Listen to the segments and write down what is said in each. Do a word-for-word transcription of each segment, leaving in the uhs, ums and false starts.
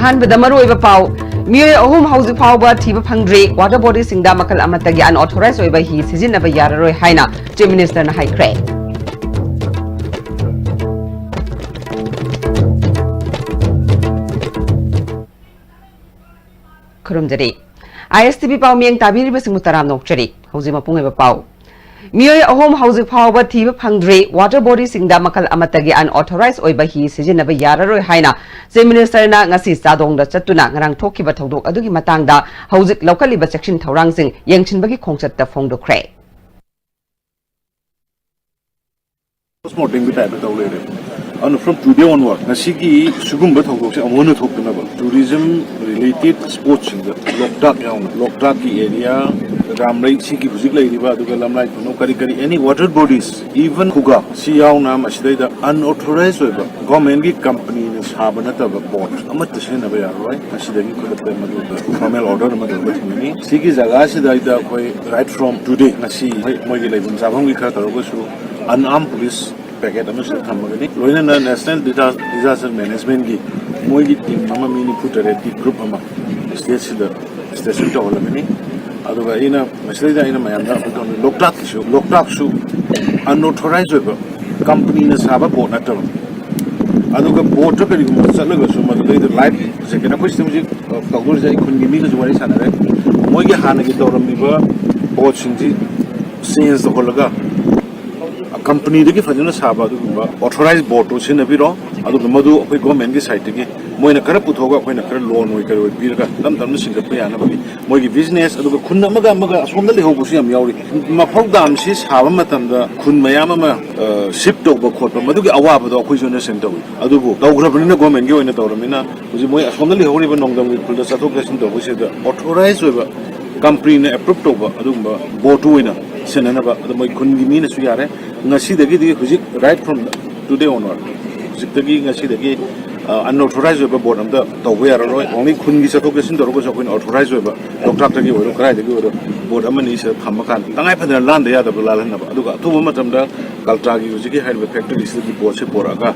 ꯑꯍꯥꯟꯕꯗ ꯃꯔꯨꯑꯣꯏꯕ ꯄꯥꯎ, ꯃꯤꯑꯣꯏ ꯑꯍꯨꯝ ꯍꯧꯖꯤꯛ ꯐꯥꯎꯕ ꯊꯤꯕ ꯐꯪꯗ꯭ꯔꯤ꯫ Water bodiesꯁꯤꯡꯗ ꯃꯈꯜ ꯑꯃꯠꯇꯒꯤ unauthorized ꯑꯣꯏꯕ ꯍꯤ ꯁꯤꯖꯤꯟꯅꯕ ꯌꯥꯔꯔꯣꯏ ꯍꯥꯏꯅ Chief Ministerꯅ ꯍꯥꯏꯈ꯭ꯔꯦ꯫ ꯈꯨꯔꯨꯝꯖꯔꯤ꯫ ISTV ꯄꯥꯎ ꯃꯤꯌꯦꯡ ꯇꯥꯕꯤꯔꯤꯕꯁꯤꯡꯕꯨ ꯇꯔꯥꯝꯅ ꯑꯣꯛꯆꯔꯤ꯫ ꯍꯧꯖꯤꯛ ꯃꯄꯨꯡ ꯑꯣꯏꯕ ꯄꯥꯎ꯫ ꯃꯤꯑꯣꯏ ꯑꯍꯨꯝ ꯍꯧꯖꯤꯛ ꯐꯥꯎꯕ ꯊꯤꯕ ꯐꯪꯗ꯭ꯔꯤ꯫ Water bodiesꯁꯤꯡꯗ ꯃꯈꯜ ꯑꯃꯠꯇꯒꯤ unauthorized ꯑꯣꯏꯕ ꯍꯤ ꯁꯤꯖꯤꯟꯅꯕ ꯌꯥꯔꯔꯣꯏ ꯍꯥꯏꯅ Chief Ministerꯅ ꯉꯁꯤ ꯆꯥꯗꯣꯡꯗ ꯆꯠꯇꯨꯅ ꯉꯔꯥꯡ ꯊꯣꯛꯈꯤꯕ ꯊꯧꯗꯣꯛ ꯑꯗꯨꯒꯤ ꯃꯇꯥꯡꯗ ꯍꯧꯖꯤꯛ ꯂꯧꯈꯠꯂꯤꯕ ꯆꯦꯛꯁꯤꯟ ꯊꯧꯔꯥꯡꯁꯤꯡ ꯌꯦꯡꯁꯤꯟꯕꯒꯤ ꯈꯣꯡꯆꯠꯇ ꯐꯣꯡꯗꯣꯛꯈ꯭ꯔꯦ꯫ Post mortemꯒꯤ typeꯇ ꯇꯧ ꯂꯩꯔꯦ꯫ ꯑꯗꯨꯅ from today onward, ꯉꯁꯤꯒꯤ ꯁꯤꯒꯨꯝꯕ ꯊꯧꯗꯣꯛꯁꯦ ꯑꯃꯨꯛ ꯍꯟꯅ ꯊꯣꯛꯇꯅꯕ, tourism related spotꯁꯤꯡꯗ, ꯂꯣꯛꯇꯥꯛ ꯌꯥꯎꯅ, ꯂꯣꯛꯇꯥꯛꯀꯤ area, ꯔꯥꯝꯔꯩ, ꯁꯤꯒꯤ ꯍꯧꯖꯤꯛ ꯂꯩꯔꯤꯕ, ꯑꯗꯨꯒ ꯂꯝꯂꯥꯏ ꯈꯨꯅꯧ, ꯀꯔꯤ ꯀꯔꯤ, any water bodies, even ꯈꯨꯒꯥ, ꯁꯤ ꯌꯥꯎꯅ ꯃꯁꯤꯗꯩꯗ unauthorized ꯑꯣꯏꯕ, governmentꯀꯤ companyꯅ ꯁꯥꯕ ꯅꯠꯇꯕ boat ꯑꯃꯠꯇ ꯁꯤꯖꯤꯟꯅꯕ ꯌꯥꯔꯔꯣꯏ꯫ ꯉꯁꯤꯗꯒꯤ ꯈꯨꯗꯛꯇ ꯃꯗꯨꯗ formal order ꯑꯃ ꯇꯧꯔꯒ ꯊꯝꯒꯅꯤ꯫ ꯁꯤꯒꯤ ꯖꯒꯥꯁꯤꯗ ꯍꯥꯏꯗ ꯑꯩꯈꯣꯏ right from today, ꯉꯁꯤ ꯃꯣꯏ, ꯃꯣꯏꯒꯤ ꯂꯩꯐꯝ ꯆꯥꯐꯝꯒꯤ ꯈꯔ ꯇꯧꯔꯒꯁꯨ unarmed police packet ꯑꯃꯁꯨ ꯊꯝꯃꯒꯅꯤ꯫ ꯂꯣꯏꯅꯅ National Disa-, Disaster Managementꯀꯤ ꯃꯣꯏꯒꯤ team ꯑꯃ, ꯃꯤ ꯅꯤꯐꯨ ꯇꯔꯦꯠꯀꯤ group ꯑꯃ stateꯁꯤꯗ station ꯇꯧꯍꯜꯂꯒꯅꯤ꯫ ꯑꯗꯨꯒ ꯑꯩꯅ ꯃꯁꯤꯗꯩꯗ ꯑꯩꯅ ꯃꯌꯥꯝꯗ ꯑꯩꯈꯣꯏ ꯇꯧꯅꯤ, ꯂꯣꯛꯇꯥꯛꯀꯤꯁꯨ, ꯂꯣꯛꯇꯥꯛꯁꯨ unauthorized ꯑꯣꯏꯕ, companyꯅ ꯁꯥꯕ boat ꯅꯠꯇꯕ꯫ ꯑꯗꯨꯒ boatꯇ ꯀꯔꯤꯒꯨꯝꯕ ꯆꯠꯂꯒꯁꯨ ꯃꯗꯨꯗꯩꯗ life jacket, ꯑꯩꯈꯣꯏ ꯁꯤꯗ ꯍꯧꯖꯤꯛ, ꯑ, ꯇꯧꯗꯣꯔꯤꯁꯦ, ꯑꯩ ꯈꯨꯟꯒꯤ ꯃꯤꯒꯁꯨ ꯋꯥꯔꯤ ꯁꯥꯟꯅꯔꯦ꯫ ꯃꯣꯏꯒꯤ ꯍꯥꯟꯅꯒꯤ ꯇꯧꯔꯝꯃꯤꯕ boatꯁꯤꯡꯁꯤ change ꯇꯧꯍꯜꯂꯒ, companyꯗꯒꯤ ꯐꯖꯅ ꯁꯥꯕ ꯑꯗꯨꯒꯨꯝꯕ authorized boatꯇꯨ ꯁꯤꯖꯤꯟꯅꯕꯤꯔꯣ꯫ ꯑꯗꯨꯒ ꯃꯗꯨ ꯑꯩꯈꯣꯏ governmentꯀꯤ sideꯇꯒꯤ ꯃꯣꯏꯅ ꯈꯔ ꯄꯨꯊꯣꯛꯑꯒ ꯑꯩꯈꯣꯏꯅ ꯈꯔ loan ꯑꯣꯏ ꯀꯔꯤ ꯑꯣꯏ ꯄꯤꯔꯒ ꯇꯞ ꯇꯞꯅ ꯁꯤꯡꯒꯠꯄ ꯌꯥꯅꯕꯒꯤ ꯃꯣꯏꯒꯤ business, ꯑꯗꯨꯒ ꯈꯨꯟ ꯑꯃꯒ ꯑꯃꯒ ꯑꯁꯣꯝꯗ ꯂꯩꯍꯧꯕꯁꯨ ꯌꯥꯝ ꯌꯥꯎꯔꯤ꯫ ꯃꯐꯧ dam ꯁꯤ ꯁꯥꯕ ꯃꯇꯝꯗ ꯈꯨꯟ ꯃꯌꯥꯝ ꯑꯃ, ꯑ, shift ꯇꯧꯕ ꯈꯣꯠꯄ, ꯃꯗꯨꯒꯤ ꯑꯋꯥꯕꯗꯣ ꯑꯩꯈꯣꯏꯁꯨ understand ꯇꯧꯏ꯫ ꯑꯗꯨꯕꯨ ꯇꯧꯈ꯭ꯔꯕꯅꯤꯅ, governmentꯀꯤ ꯑꯣꯏꯅ ꯇꯧꯔꯕꯅꯤꯅ, ꯍꯧꯖꯤꯛ ꯃꯣꯏ ꯑꯁꯣꯝꯗ ꯂꯩꯍꯧꯔꯤꯕ ꯅꯣꯡꯗꯝꯒꯤ ꯈꯨꯜꯗ ꯆꯠꯊꯣꯛ ꯆꯠꯁꯤꯟ ꯇꯧꯕꯁꯤꯗ authorized ꯑꯣꯏꯕ, companyꯅ approve ꯇꯧꯕ ꯑꯗꯨꯒꯨꯝꯕ boatꯇꯨ ꯑꯣꯏꯅ ꯁꯤꯖꯤꯟꯅꯅꯕ, ꯑꯗꯣ ꯃꯣꯏ ꯈꯨꯟꯒꯤ ꯃꯤꯅꯁꯨ ꯌꯥꯔꯦ꯫ ꯉꯁꯤꯗꯒꯤꯗꯤ ꯍꯧꯖꯤꯛ right from today onward, ꯍꯧꯖꯤꯛꯇꯒꯤ, ꯉꯁꯤꯗꯒꯤ, ꯑ, unauthorized ꯑꯣꯏꯕ boat ꯑꯝꯇ ꯇꯧꯕ ꯌꯥꯔꯔꯣꯏ꯫ Only ꯈꯨꯟꯒꯤ ꯆꯠꯊꯣꯛ ꯆꯠꯁꯤꯟ ꯇꯧꯔꯒꯁꯨ ꯑꯩꯈꯣꯏꯅ authorized ꯑꯣꯏꯕ, ꯂꯣꯛꯇꯥꯛꯇꯒꯤ ꯑꯣꯏꯔꯣ, ꯀꯗꯥꯏꯗꯒꯤ ꯑꯣꯏꯔꯣ, boat ꯑꯃꯅꯤ ꯁꯤꯗ ꯊꯝꯃꯀꯥꯟꯗ ꯇꯉꯥꯏ ꯐꯗꯅ ꯂꯥꯟꯗ ꯌꯥꯗꯕ ꯂꯥꯜꯍꯟꯅꯕ, ꯑꯗꯨꯒ ꯑꯊꯨꯕ ꯃꯇꯝꯗ ꯀꯜꯇ꯭ꯔꯥꯒꯤ ꯍꯧꯖꯤꯛꯀꯤ ꯍꯥꯏꯔꯤꯕ factoryꯁꯤꯗꯒꯤ boatꯁꯦ ꯄꯣꯔꯛꯑꯒ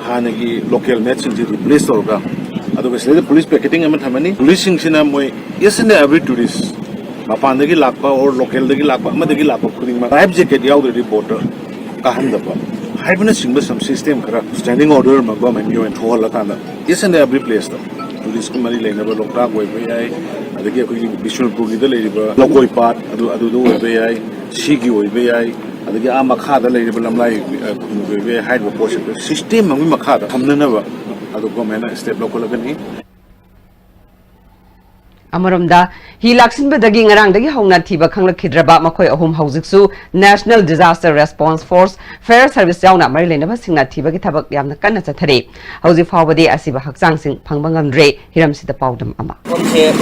ꯍꯥꯟꯅꯒꯤ local madeꯁꯤꯡꯁꯦ replace ꯇꯧꯔꯒ ꯑꯗꯨꯒ ꯁꯤꯗꯩꯗ ꯄꯨꯂꯤꯁ ꯄꯤꯀꯦꯇꯤꯡ ꯑꯃ ꯊꯝꯃꯅꯤ꯫ ꯄꯨꯂꯤꯁꯁꯤꯡꯁꯤꯅ ꯃꯣꯏ each and every tourist, ꯃꯄꯥꯟꯗꯒꯤ ꯂꯥꯛꯄ or localꯗꯒꯤ ꯂꯥꯛꯄ, ꯑꯃꯗꯒꯤ ꯂꯥꯛꯄ ꯈꯨꯗꯤꯡꯃꯛ life jacket ꯌꯥꯎꯗ꯭ꯔꯗꯤ boatꯇ ꯀꯥꯍꯟꯗꯕ ꯍꯥꯏꯕꯅꯆꯤꯡꯕ some system ꯈꯔ standing order ꯑꯃ governmentꯀꯤ ꯑꯣꯏꯅ ꯊꯣꯛꯍꯜꯂꯀꯥꯟꯗ each and every placeꯇ touristꯀ ꯃꯔꯤ ꯂꯩꯅꯕ ꯂꯣꯛꯇꯥꯛ ꯑꯣꯏꯕ ꯌꯥꯏ, ꯑꯗꯒꯤ ꯑꯩꯈꯣꯏꯒꯤ ꯕꯤꯁꯅꯨꯄꯨꯔꯒꯤꯗ ꯂꯩꯔꯤꯕ ꯂꯧꯀꯣꯏ ꯄꯥꯠ ꯑꯗꯨ, ꯑꯗꯨꯗ ꯑꯣꯏꯕ ꯌꯥꯏ, ꯁꯤꯒꯤ ꯑꯣꯏꯕ ꯌꯥꯏ, ꯑꯗꯒꯤ ꯑꯥ ꯃꯈꯥꯗ ꯂꯩꯔꯤꯕ ꯂꯝꯂꯥꯏ, ꯑ, ꯈꯨꯟꯒꯤ ꯑꯣꯏꯕ ꯌꯥꯏ, ꯍꯥꯏꯔꯤꯕ ꯄꯣꯠꯁꯤꯡꯗꯣ system ꯑꯃꯒꯤ ꯃꯈꯥꯗ ꯊꯝꯅꯅꯕ ꯑꯗꯨ governmentꯅ step ꯂꯧꯈꯠꯂꯒꯅꯤ꯫ ꯑꯃꯔꯣꯝꯗ, ꯍꯤ ꯂꯥꯛꯁꯤꯟꯕꯗꯒꯤ ꯉꯔꯥꯡꯗꯒꯤ ꯍꯧꯅ ꯊꯤꯕ ꯈꯪꯂꯛꯈꯤꯗ꯭ꯔꯕ ꯃꯈꯣꯏ ꯑꯍꯨꯝ ꯍꯧꯖꯤꯛꯁꯨ National Disaster Response Force, Fire Service ꯌꯥꯎꯅ ꯃꯔꯤ ꯂꯩꯅꯕꯁꯤꯡꯅ ꯊꯤꯕꯒꯤ ꯊꯕꯛ ꯌꯥꯝꯅ ꯀꯟꯅ ꯆꯠꯊꯔꯤ꯫ ꯍꯧꯖꯤꯛ ꯐꯥꯎꯕꯗꯤ ꯑꯁꯤꯕ ꯍꯛꯆꯥꯡꯁꯤꯡ ꯐꯪꯕ ꯉꯝꯗ꯭ꯔꯤ꯫ ꯍꯤꯔꯝꯁꯤꯗ ꯄꯥꯎꯗꯝ ꯑꯃ꯫ ꯃꯐꯝꯁꯦ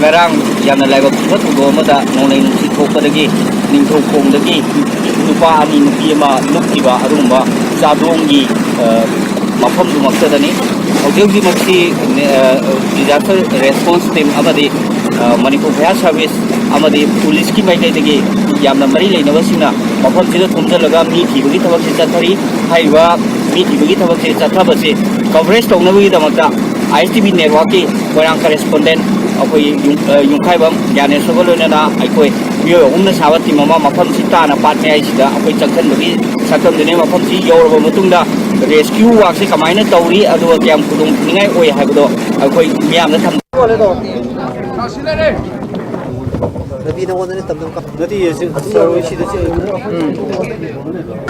ꯉꯔꯥꯡ ꯌꯥꯝꯅ ꯂꯥꯏꯕꯛ ꯊꯤꯕ ꯊꯧꯗꯣꯛ ꯑꯃꯗ ꯅꯣꯡꯂꯩ ꯅꯨꯡꯁꯤꯠ ꯊꯣꯛꯄꯗꯒꯤ ꯅꯤꯡꯊꯧꯈꯣꯡꯗꯒꯤ ꯅꯨꯄꯥ ꯑꯅꯤ ꯅꯨꯄꯤ ꯑꯃ ꯂꯨꯞꯈꯤꯕ ꯑꯗꯨꯒꯨꯝꯕ ꯆꯥꯗꯣꯡꯒꯤ, ꯑ, ꯃꯐꯝꯗꯨꯃꯛꯇꯗꯅꯤ꯫ ꯍꯧꯖꯤꯛ ꯍꯧꯖꯤꯛꯃꯛꯁꯤ, ꯑ, Disaster Response Team ꯑꯃꯗꯤ, ꯑ, ꯃꯅꯤꯄꯨꯔ Fire Service ꯑꯃꯗꯤ ꯄꯨꯂꯤꯁꯀꯤ ꯃꯥꯏꯀꯩꯗꯒꯤ ꯌꯥꯝꯅ ꯃꯔꯤ ꯂꯩꯅꯕꯁꯤꯡꯅ ꯃꯐꯝꯁꯤꯗ ꯊꯣꯝꯖꯤꯜꯂꯒ ꯃꯤ ꯊꯤꯕꯒꯤ ꯊꯕꯛꯁꯤ ꯆꯠꯊꯔꯤ꯫ ꯍꯥꯏꯔꯤꯕ ꯃꯤ ꯊꯤꯕꯒꯤ ꯊꯕꯛꯁꯤ ꯆꯠꯊꯕꯁꯤ coverage ꯇꯧꯅꯕꯒꯤꯗꯃꯛꯇ ISTV networkꯀꯤ ꯃꯣꯏꯔꯥꯡ correspondent ꯑꯩꯈꯣꯏ ꯌꯨꯝ-, ꯑ, ꯌꯨꯝꯈꯥꯏꯕꯝ ꯒ꯭ꯌꯥꯅꯦꯁꯣꯔꯒ ꯂꯣꯏꯅꯅ ꯑꯩꯈꯣꯏ ꯃꯤꯑꯣꯏ ꯑꯍꯨꯝꯅ ꯁꯥꯕ team ꯑꯃ ꯃꯐꯝꯁꯤ ꯇꯥꯟꯅ ꯄꯥꯠ ꯃꯌꯥꯏꯁꯤꯗ ꯑꯩꯈꯣꯏ ꯆꯪꯁꯤꯟꯕꯒꯤ ꯁꯛꯇꯝꯗꯨꯅꯤ꯫ ꯃꯐꯝꯁꯤ ꯌꯧꯔꯕ ꯃꯇꯨꯡꯗ rescue workꯁꯤ ꯀꯃꯥꯏꯅ ꯇꯧꯔꯤ, ꯑꯗꯨꯒ ꯀꯌꯥꯝ ꯈꯨꯗꯣꯡ ꯊꯤꯅꯤꯡꯉꯥꯏ ꯑꯣꯏ ꯍꯥꯏꯕꯗꯣ ꯑꯩꯈꯣꯏ ꯃꯤꯌꯥꯝꯗ ꯊꯝ- ꯅꯠꯇꯤꯌꯦ, ꯁꯤ ꯁꯥꯔ ꯍꯣꯏ ꯁꯤꯗ ꯆꯦ-, ꯎꯝ꯫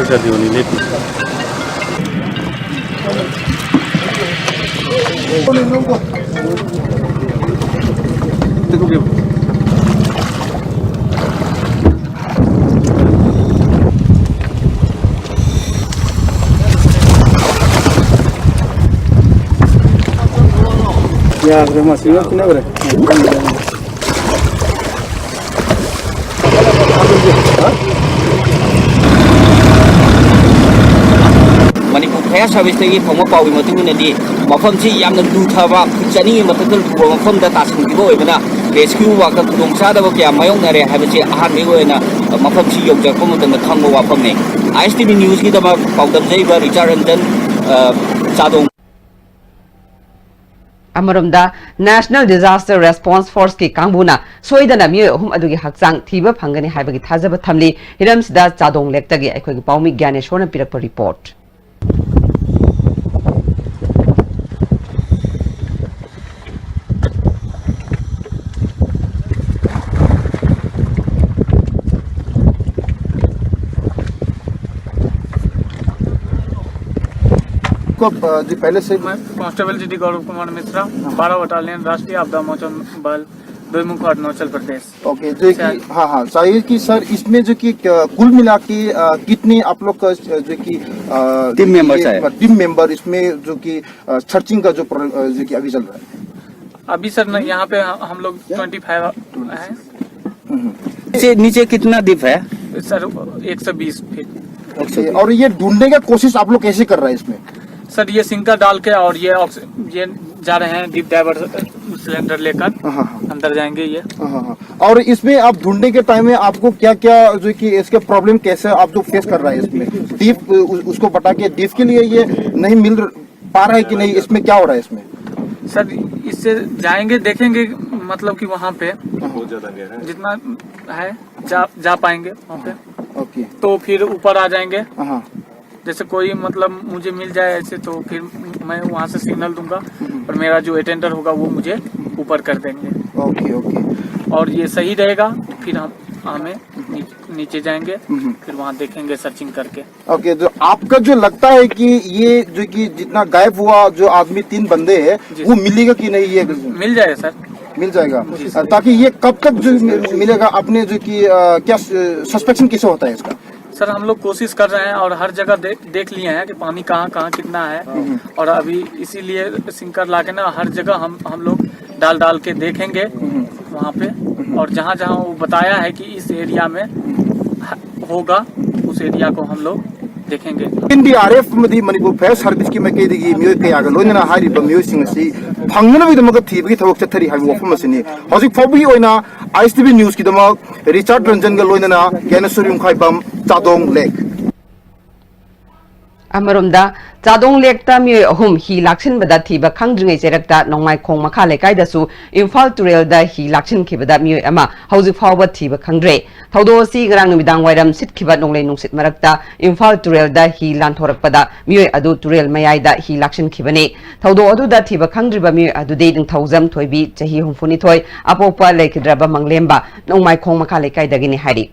ꯌꯥꯗ꯭ꯔꯦ, ꯃꯁꯤ ꯂꯣꯏ ꯐꯨꯅꯈ꯭ꯔꯦ꯫ ꯃꯅꯤꯄꯨꯔ Fire Serviceꯇꯒꯤ ꯐꯪꯕ ꯄꯥꯎꯒꯤ ꯃꯇꯨꯡ ꯏꯟꯅꯗꯤ, ꯃꯐꯝꯁꯤ ꯌꯥꯝꯅ ꯂꯨꯊꯕ, ꯐꯨꯠ ꯆꯅꯤꯒꯤ ꯃꯊꯛꯇ ꯂꯨꯕ ꯃꯐꯝꯗ ꯇꯥꯁꯤꯟꯈꯤꯕ ꯑꯣꯏꯕꯅ, rescue workꯇ ꯈꯨꯗꯣꯡꯆꯥꯗꯕ ꯀꯌꯥ ꯃꯥꯌꯣꯛꯅꯔꯦ ꯍꯥꯏꯕꯁꯤ ꯑꯍꯥꯟꯕꯒꯤ ꯑꯣꯏꯅ ꯃꯐꯝꯁꯤ ꯌꯧꯖꯔꯛꯄ ꯃꯇꯝꯗ ꯈꯪꯕ ꯋꯥꯐꯝꯅꯤ꯫ ISTV Newsꯀꯤꯗꯃꯛ ꯄꯥꯎꯗꯝꯖꯔꯤꯕ ꯔꯤꯆꯥꯔꯗ ꯔꯟꯖꯟ, ꯑ, ꯆꯥꯗꯣꯡ꯫ ꯑꯃꯔꯣꯝꯗ, National Disaster Response Forceꯀꯤ ꯀꯥꯡꯕꯨꯅ ꯁꯣꯏꯗꯅ ꯃꯤꯑꯣꯏ ꯑꯍꯨꯝ ꯑꯗꯨꯒꯤ ꯍꯛꯆꯥꯡ ꯊꯤꯕ ꯐꯪꯒꯅꯤ ꯍꯥꯏꯕꯒꯤ ꯊꯥꯖꯕ ꯊꯝꯂꯤ꯫ ꯍꯤꯔꯝꯁꯤꯗ ꯆꯥꯗꯣꯡ ꯂꯦꯛꯇꯒꯤ ꯑꯩꯈꯣꯏꯒꯤ ꯄꯥꯎꯃꯤ ꯒ꯭ꯌꯥꯅꯦꯁꯣꯔꯅ ꯄꯤꯔꯛꯄ ꯔꯤꯄꯣꯔꯠ꯫ आपको, अ, जी, पहले से मैं constable G D Gaurav Kumar Mishra, हाँ। बारह बटालियन, राष्ट्रीय आपदा मोचन बल, दोईमुख, अरुणाचल प्रदेश। ओके, जो कि, अच्छा। हाँ, हाँ, चाहिए कि सर, इसमें जो कि, अ, कुल मिला के, अ, कितने आप लोग का, अ, जो कि, अ, टीम मेंबर्स ये, है। टीम मेंबर इसमें जो कि, अ, सर्चिंग का जो प्रो-, अ, जो कि अभी चल रहा है? अभी सर न, यहाँ पे हम, हम लोग ट्वेंटी फ़ाइव हैं। हम्म। नीचे, नीचे कितना डीप है? सर, एक सौ बीस फीट। ओके, और ये ढूंढने का कोशिश आप लोग कैसे कर रहे हैं इसमें? सर, ये सिंकर डाल के और ये ऑक्स-, ये जा रहे हैं डीप डाइवर सिलेंडर लेकर, हाँ, हाँ। अंदर जाएंगे ये। हाँ, हाँ, हाँ। और इसमें आप ढूंढने के टाइम में आपको क्या-क्या जो कि इसके प्रॉब्लम कैसे आप जो फेस कर रहा है इसमें? डीप, उ-, उसको बता के डीप के लिए ये नहीं मिल पा रहा है कि नहीं, इसमें क्या हो रहा है इसमें? सर, इससे जाएंगे, देखेंगे, मतलब कि वहाँ पे बहुत ज्यादा गहरा है। जितना है, जा, जा पाएंगे वहाँ पे। ओके। तो फिर ऊपर आ जाएंगे। हाँ। जैसे कोई, मतलब, मुझे मिल जाए ऐसे, तो फिर मैं वहाँ से सिग्नल दूंगा हम्म। और मेरा जो अटेंडर होगा, वो मुझे ऊपर कर देंगे। Okay, okay. और ये सही रहेगा, फिर हम, हमें नी-, नीचे जाएंगे, हम्म। फिर वहाँ देखेंगे सर्चिंग करके। ओके, तो आपका जो लगता है कि ये जो कि जितना गायब हुआ जो आदमी, तीन बंदे हैं, जी। वो मिलेगा कि नहीं, ये मिल जाएगा सर। मिल जाएगा। जी सर। ताकि ये कब तक जो मि-, मिलेगा, आपने जो कि, अ, क्या स-, सस्पेक्शन कैसे होता है इसका? सर, हम लोग कोशिश कर रहे हैं और हर जगह दे-, देख लिए हैं कि पानी कहाँ, कहाँ कितना है। हम्म। और अभी इसीलिए सिंकर ला के ना हर जगह हम, हम लोग डाल, डाल के देखेंगे हम्म। वहाँ पे। हम्म। और जहाँ, जहाँ वो बताया है कि इस एरिया में ह-, होगा, उस एरिया को हम लोग देखेंगे। ꯑꯦꯟ ꯗꯤ ꯑꯥꯔ ꯑꯦꯐ ꯑꯃꯗꯤ ꯃꯅꯤꯄꯨꯔ ꯐꯥꯌꯔ ꯁꯥꯔꯚꯤꯁꯀꯤ ꯃꯥꯏꯀꯩꯗꯒꯤ ꯃꯤꯑꯣꯏ ꯀꯌꯥꯒ ꯂꯣꯏꯅꯅ ꯍꯥꯏꯔꯤꯕ ꯃꯤꯑꯣꯏꯁꯤꯡ ꯑꯁꯤ ꯐꯪꯅꯅꯕꯒꯤꯗꯃꯛꯇ ꯊꯤꯕꯒꯤ ꯊꯕꯛ ꯆꯠꯊꯔꯤ ꯍꯥꯏꯕ ꯋꯥꯐꯝ ꯑꯁꯤꯅꯤ꯫ ꯍꯧꯖꯤꯛ ꯐꯥꯎꯕꯒꯤ ꯑꯣꯏꯅ ꯑꯥꯏ ꯑꯦꯁ ꯇꯤ ꯚꯤ ꯅ꯭ꯌꯨꯁꯀꯤꯗꯃꯛ ꯔꯤꯆꯥꯔꯗ ꯔꯟꯖꯟꯒ ꯂꯣꯏꯅꯅ ꯒ꯭ꯌꯥꯅꯦꯁꯣꯔ ꯌꯨꯝꯈꯥꯏꯕꯝ, ꯆꯥꯗꯣꯡ ꯂꯦꯛ꯫ ꯑꯃꯔꯣꯝꯗ, ꯆꯥꯗꯣꯡ ꯂꯦꯛꯇ ꯃꯤꯑꯣꯏ ꯑꯍꯨꯝ ꯍꯤ ꯂꯥꯛꯁꯤꯟꯕꯗ ꯊꯤꯕ ꯈꯪꯗ꯭ꯔꯤꯉꯩ ꯆꯩꯔꯛꯇ ꯅꯣꯡꯃꯥꯏꯈꯣꯡ ꯃꯈꯥ ꯂꯩꯀꯥꯏꯗꯁꯨ ꯏꯝꯐꯥꯜ ꯇꯨꯔꯦꯜꯗ ꯍꯤ ꯂꯥꯛꯁꯤꯟꯈꯤꯕꯗ ꯃꯤꯑꯣꯏ ꯑꯃ ꯍꯧꯖꯤꯛ ꯐꯥꯎꯕ ꯊꯤꯕ ꯈꯪꯗ꯭ꯔꯦ꯫ ꯊꯧꯗꯣꯛ ꯑꯁꯤ ꯉꯔꯥꯡ ꯅꯨꯃꯤꯗꯥꯡ ꯋꯥꯏꯔꯝ ꯁꯤꯠꯈꯤꯕ ꯅꯣꯡꯂꯩ ꯅꯨꯡꯁꯤꯠ ꯃꯔꯛꯇ ꯏꯝꯐꯥꯜ ꯇꯨꯔꯦꯜꯗ ꯍꯤ ꯂꯥꯟꯊꯣꯔꯛꯄꯗ ꯃꯤꯑꯣꯏ ꯑꯗꯨ ꯇꯨꯔꯦꯜ ꯃꯌꯥꯏꯗ ꯍꯤ ꯂꯥꯛꯁꯤꯟꯈꯤꯕꯅꯤ꯫ ꯊꯧꯗꯣꯛ ꯑꯗꯨꯗ ꯊꯤꯕ ꯈꯪꯗ꯭ꯔꯤꯕ ꯃꯤꯑꯣꯏ ꯑꯗꯨꯗꯤ ꯅꯤꯡꯊꯧꯖꯝ ꯊꯣꯏꯕꯤ, ꯆꯍꯤ ꯍꯨꯝꯐꯨꯅꯤꯊꯣꯏ, ꯑꯄꯣꯛꯄ ꯂꯩꯈꯤꯗ꯭ꯔꯕ ꯃꯪꯂꯦꯝꯕ, ꯅꯣꯡꯃꯥꯏꯈꯣꯡ ꯃꯈꯥ ꯂꯩꯀꯥꯏꯗꯒꯤꯅꯤ ꯍꯥꯏꯔꯤ꯫